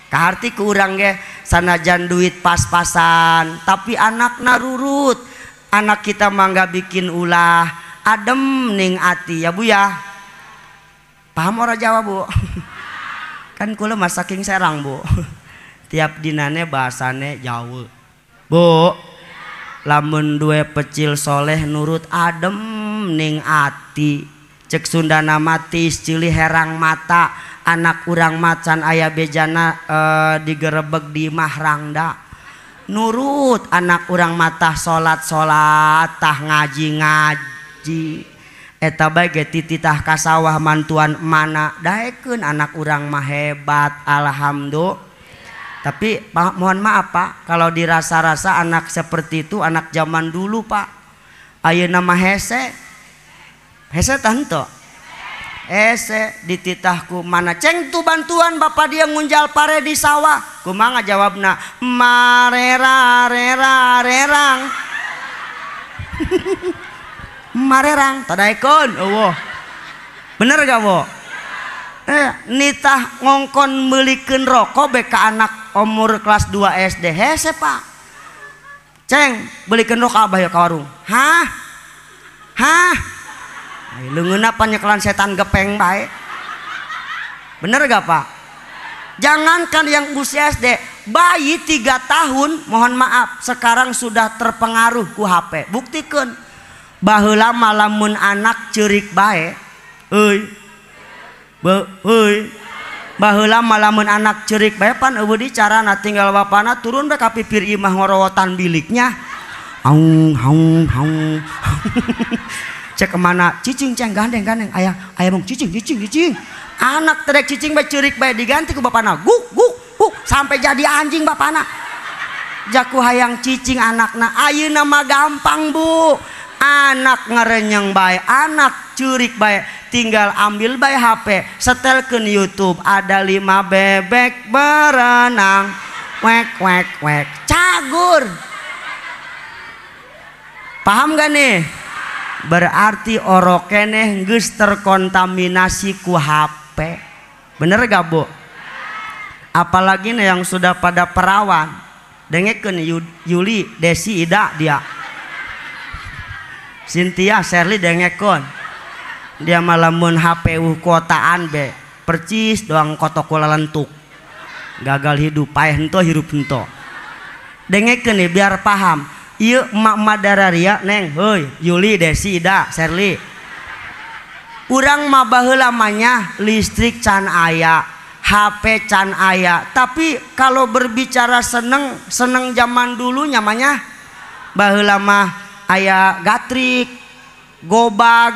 Kaharti ku urang ge sanajan duit pas-pasan tapi anakna rurut. Anak kita mah nggak bikin ulah, adem ning ati ya Bu ya. Paham ora Jawa Bu? Kan kula mah saking Serang Bu. Tiap dinane bahasane Jawa. Bu, lamun duwe pecil soleh nurut adem ning ati. Cek Sundana mati cili herang mata, anak urang macan aya bejana digerebeg di mahrangda. Nurut anak urang matah salat-salat, tah ngaji-ngaji. Eta bae ge tititah ka sawah mantuan mana daekeun anak urang mah hebat, alhamdulillah. Tapi Pak, mohon maaf Pak, kalau dirasa-rasa anak seperti itu anak zaman dulu Pak. Ayeuna mah hese. Hese tah henteu? Hese dititahku mana ceng tu bantuan bapak dia ngunjal pare di sawah. Kumaha jawabna? Marera rera rerang. Marerang tadaekeun eueuh. Bener gak Bu? Nitah ngongkon meulikeun rokok be ka anak umur kelas 2 SD. Hese Pak. Ceng, belikeun rokok abah ya ka warung. Hah? Hah? Leungeunna panyekelan setan gepeng bae. Bener gak Pak? Jangankan yang usia SD, bayi 3 tahun, mohon maaf, sekarang sudah terpengaruh ku HP. Buktikeun. Baheula mah lamun anak ceurik bae, euy. Euy. Baheula mah lamun anak ceurik bae pan eueuh di carana tinggal bapana turun bae ka pipir imah ngorowotan biliknya. Aung haung haung. Cek kemana cicing ceng gandeng gandeng ayah ayah mong cicing cicing cicing. Anak terek cicing bae ceurik bae diganti ku bapana guk guk guk sampai jadi anjing bapana. Jaku hayang cicing anakna. Ayeuna mah gampang Bu. Anak ngerenyeng bae, anak ceurik bae, tinggal ambil bae HP, setelkeun YouTube, ada 5 bebek berenang, wek wek wek, cagur. Paham gak nih? Berarti orokeneh geus terkontaminasi ku HP. Bener gak Bu? Apalagi nih yang sudah pada perawan. Dengekeun Yuli, Desi, Ida dia. Cynthia, Shirley dengekeun. Dia malamun HP kuotaan be, percis doang kotok lentuk. Gagal hidup, paeh henteu hirup henteu. Dengekeun nih biar paham. Ieu emak-emak dararia neng, heuy, Yuli, Desi, Ida, Shirley. Urang mah baheula mah nya listrik can aya, HP can aya. Tapi kalau berbicara seneng, seneng zaman dulu nyamanya baheula mah aya gatrik, gobag,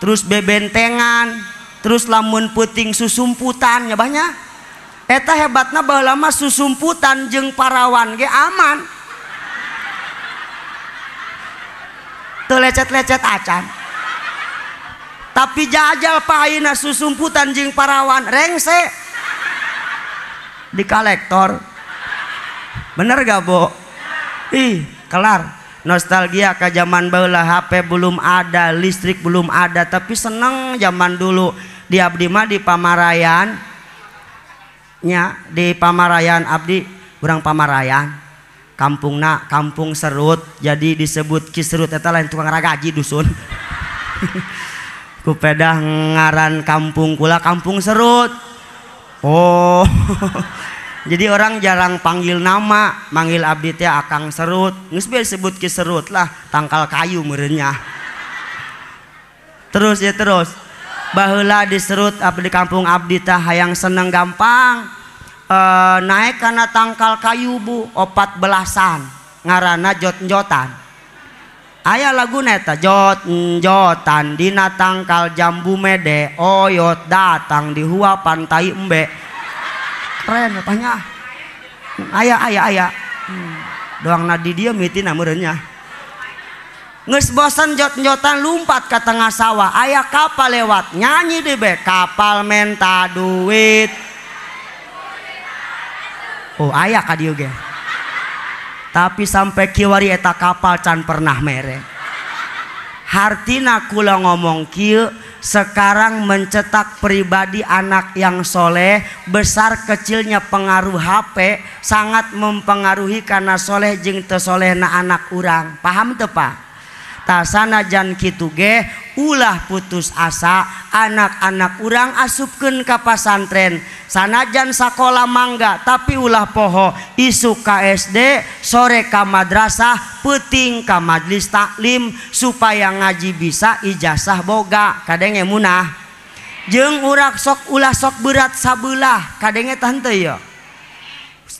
terus bebentengan, terus lamun puting susumputan nya banyak. Eta hebatna baheula mah susumputan jeung parawan ge aman. Teu lecet-lecet acan. Tapi jajal paina susumputan jeung parawan rengse di kolektor. Bener gak Bu? Ih, kelar. Nostalgia ke zaman baheula, HP belum ada, listrik belum ada, tapi seneng zaman dulu. Di abdi mah di Pamarayan nya, di Pamarayan abdi urang Pamarayan. Kampungna kampung Serut, jadi disebut Ki Serut eta lain tukang ragaji dusun. Kupedah ngaran kampung kula kampung Serut. Oh. Jadi orang jarang panggil nama, manggil abdi teh Akang Serut. Geus bae disebut Ki Serut lah, tangkal kayu meureunnya. Terus ya terus. Baheula di Serut abdi kampung abdi teh hayang seneng gampang. Naik karena tangkal kayu Bu, 14-an ngaranna jot-jotan. Aya lagu neta jot-jotan dina tangkal jambu mede, oyot datang di hua pantai embe. Keren apanya? Aya aya aya. Doang nadi dia mitina meureunnya. Geus bosen jot-jotan lumpat ke tengah sawah, aya kapal lewat nyanyi di be, kapal menta duit. Oh aya ka dieu ge. Tapi sampai kiwari eta kapal can pernah mere. Hartina kula ngomong kieu, Sekarang mencetak pribadi anak yang soleh, besar kecilnya pengaruh HP sangat mempengaruhi karena soleh jeung teu solehna anak urang. Paham teu Pak? Tasanajan kitu ge ulah putus asa, anak-anak urang asupkeun ka pasantren. Sanajan sakola mangga tapi ulah poho, isuk ka SD, sore ka madrasah, peuting ka majlis taklim supaya ngaji bisa ijazah boga. Kadenge munah. Jeung urak sok ulah sok berat sabelah, kadenge tah henteu ye.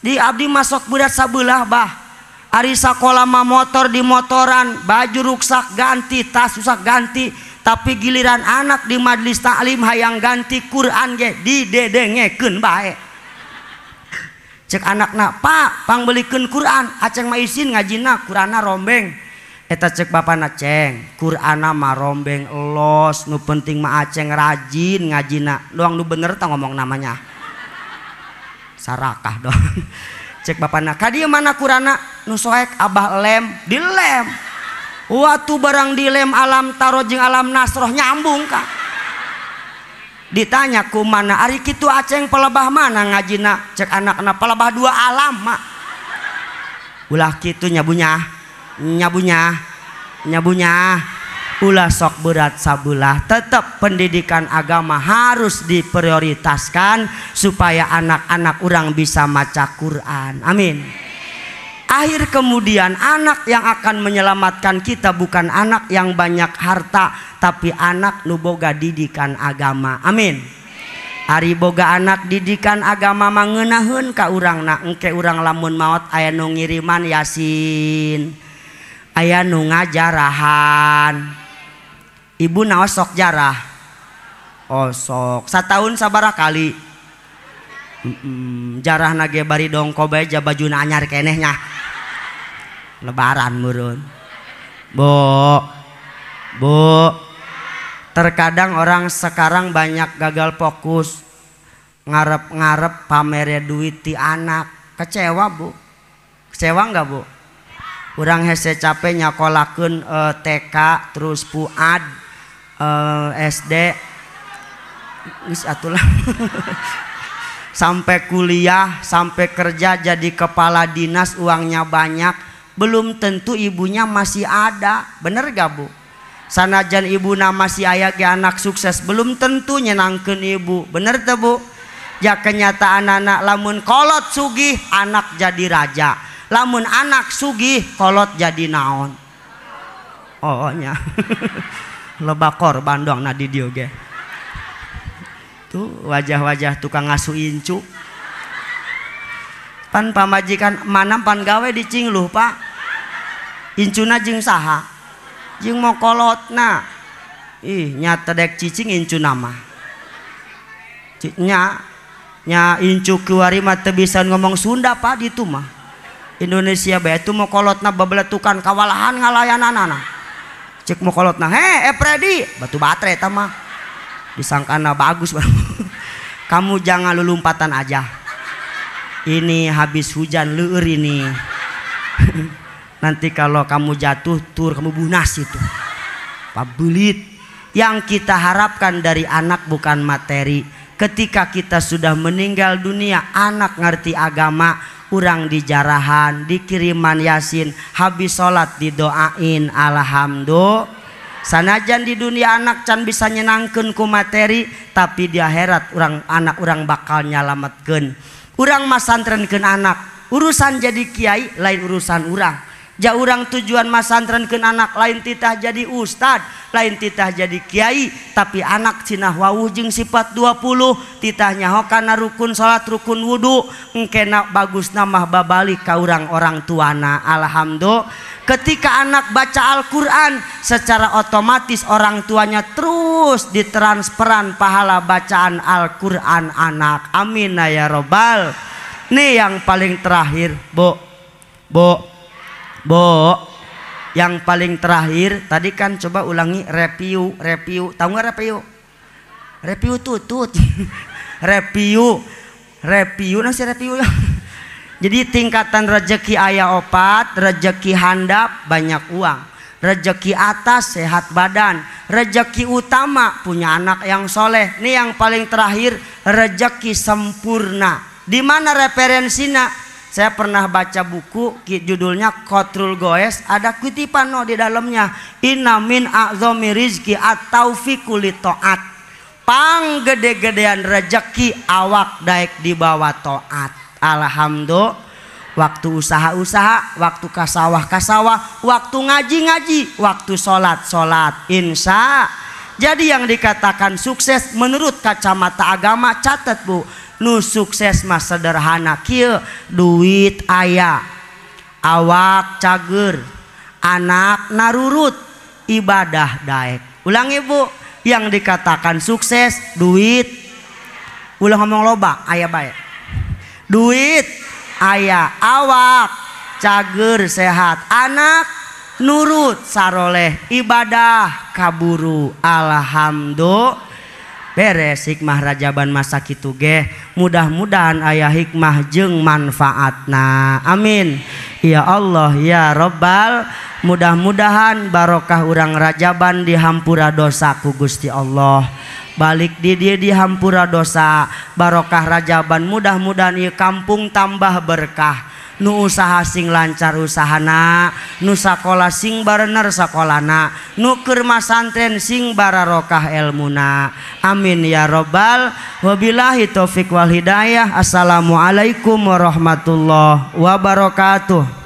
Di abdi mah sok berat sabelah bah. Ari sakola mah motor di motoran, baju ruksak ganti, tas rusak ganti, tapi giliran anak di majelis taklim hayang ganti Quran ge didedengekeun bae. Cek anakna, "Pak, pangbelikeun Quran." Aceng mah isin ngajina Quranna rombeng. Eta cek bapana, "Ceng, Quranna mah rombeng elos, nu penting mah aceng rajin ngajina." Doang nu bener tah ngomong namanya. Sarakah dong. Cek bapana, "Ka dieu mana Quranna?" Nu soek abah lem, dilem. Waktu barang dilem alam taro jeung alam nasroh nyambung ka. Ditanya ku mana ari kitu aceng pelebah mana ngajina? Cek anakna pelebah dua alam mak. Ulah kitu nyabunya, nyabunya, nyabunya. Ulah sok berat sabelah. Tetap pendidikan agama harus diprioritaskan supaya anak-anak urang bisa maca Quran. Amin. Akhir kemudian anak yang akan menyelamatkan kita bukan anak yang banyak harta, tapi anak nu boga didikan agama. Amin. Ari boga anak didikan agama mangeunaheun ka urangna, engke urang lamun maot aya nu ngiriman Yasin, aya nu ngajarahan. Ibu naos sok jarah? Oh sok. Sataun sabaraha kali? Jarah nage bari dongko bae jabajuna anyar keneh nya. Lebaran meureun. Bu. Bu. Terkadang orang sekarang banyak gagal fokus. Ngarep-ngarep pamere duit ti anak. Kecewa, Bu. Kecewa enggak, Bu? Urang hese capek nyakolakeun TK terus PUAD SD geus atulah. Sampai kuliah, sampai kerja jadi kepala dinas uangnya banyak, belum tentu ibunya masih ada. Bener gak Bu? Sanajan ibuna masih aya ge anak sukses belum tentu nyenangkeun ibu. Bener teu Bu? Ya kenyataan anak lamun kolot sugih anak jadi raja. Lamun anak sugih kolot jadi naon. Oh nya. Loba korban doang na di dieu ge. Tuh wajah-wajah tukang ngasuh incu. Pan pamajikan mana pan gawe dicingluh Pak. Incuna jeung saha? Jeung mokolotna. Ih nyata dek cicing incuna mah. Nya nya incu kiwari mah teu bisa ngomong Sunda Pak ditu mah. Indonesia bae itu mokolotna babeletukan kawalahan ngalayananana. Cek mokolotna, "He, Predi, batu baterai eta mah." Disangkana bagus. Kamu jangan lulumpatan aja. Ini habis hujan leur ini. Nanti kalau kamu jatuh tur kamu bunas itu. Pabelit. Yang kita harapkan dari anak bukan materi. Ketika kita sudah meninggal dunia, anak ngerti agama, urang dijarahan, dikiriman Yasin, habis sholat didoain, alhamdulillah. Sanajan di dunia anak can bisa nyenangkeun ku materi, tapi di akhirat urang anak urang bakal nyalametkeun. Urang masantrenkeun anak, urusan jadi kiai lain urusan urang. Ja urang tujuan masantrenkeun anak lain titah jadi ustad, lain titah jadi kiai, tapi anak cinah wawuh jeung sifat 20, titah nyaho kana rukun salat, rukun wudu, engkena bagusna mah babalik ka urang orang tuana. Alhamdulillah. Ketika anak baca Al-Quran, secara otomatis orang tuanya terus ditransferan pahala bacaan Al-Quran anak. Amin ya robbal. Nih yang paling terakhir, Bu. Bu. Bu. Yang paling terakhir tadi kan coba ulangi review, review. Tahu nggak review? Review tutut. Review. Review nasi review ya. Jadi tingkatan rezeki aya opat, rezeki handap banyak uang, rezeki atas sehat badan, Rezeki utama punya anak yang soleh. Ini yang paling terakhir, rezeki sempurna. Di mana referensinya? Saya pernah baca buku judulnya Kotrul Goes, ada kutipan no di dalamnya. Inna min a'zami rizki at-taufiqu li ta'at. Pang gede-gedean rezeki awak daek di bawah taat. Alhamdulillah. Waktu usaha-usaha, waktu kasawah-kasawah, waktu ngaji-ngaji, waktu sholat-sholat, insya. Jadi yang dikatakan sukses menurut kacamata agama, catat bu, nu sukses mah sederhana kieu, duit aya, awak cager, anak narurut, ibadah daek. Ulang ibu, yang dikatakan sukses duit, ulah ngomong loba, aya bae. Duit aya, awak cager sehat, anak nurut saroleh, ibadah kaburu. Alhamdulillah. Beres hikmah rajaban masa kitu ge, mudah-mudahan aya hikmah jeung manfaatna. Amin ya Allah ya Robbal. Mudah-mudahan barokah urang rajaban dihampura dosa ku Gusti Allah. Balik di dia dihampura dosa, barokah rajaban mudah-mudahan ieu kampung tambah berkah. Nu usaha sing lancar usahana, nu sakola sing barener sakolana, nu keur masantren sing bararokah elmuna. Amin ya robbal. Wabillahi taufik wal hidayah. Assalamualaikum warahmatullahi wabarakatuh.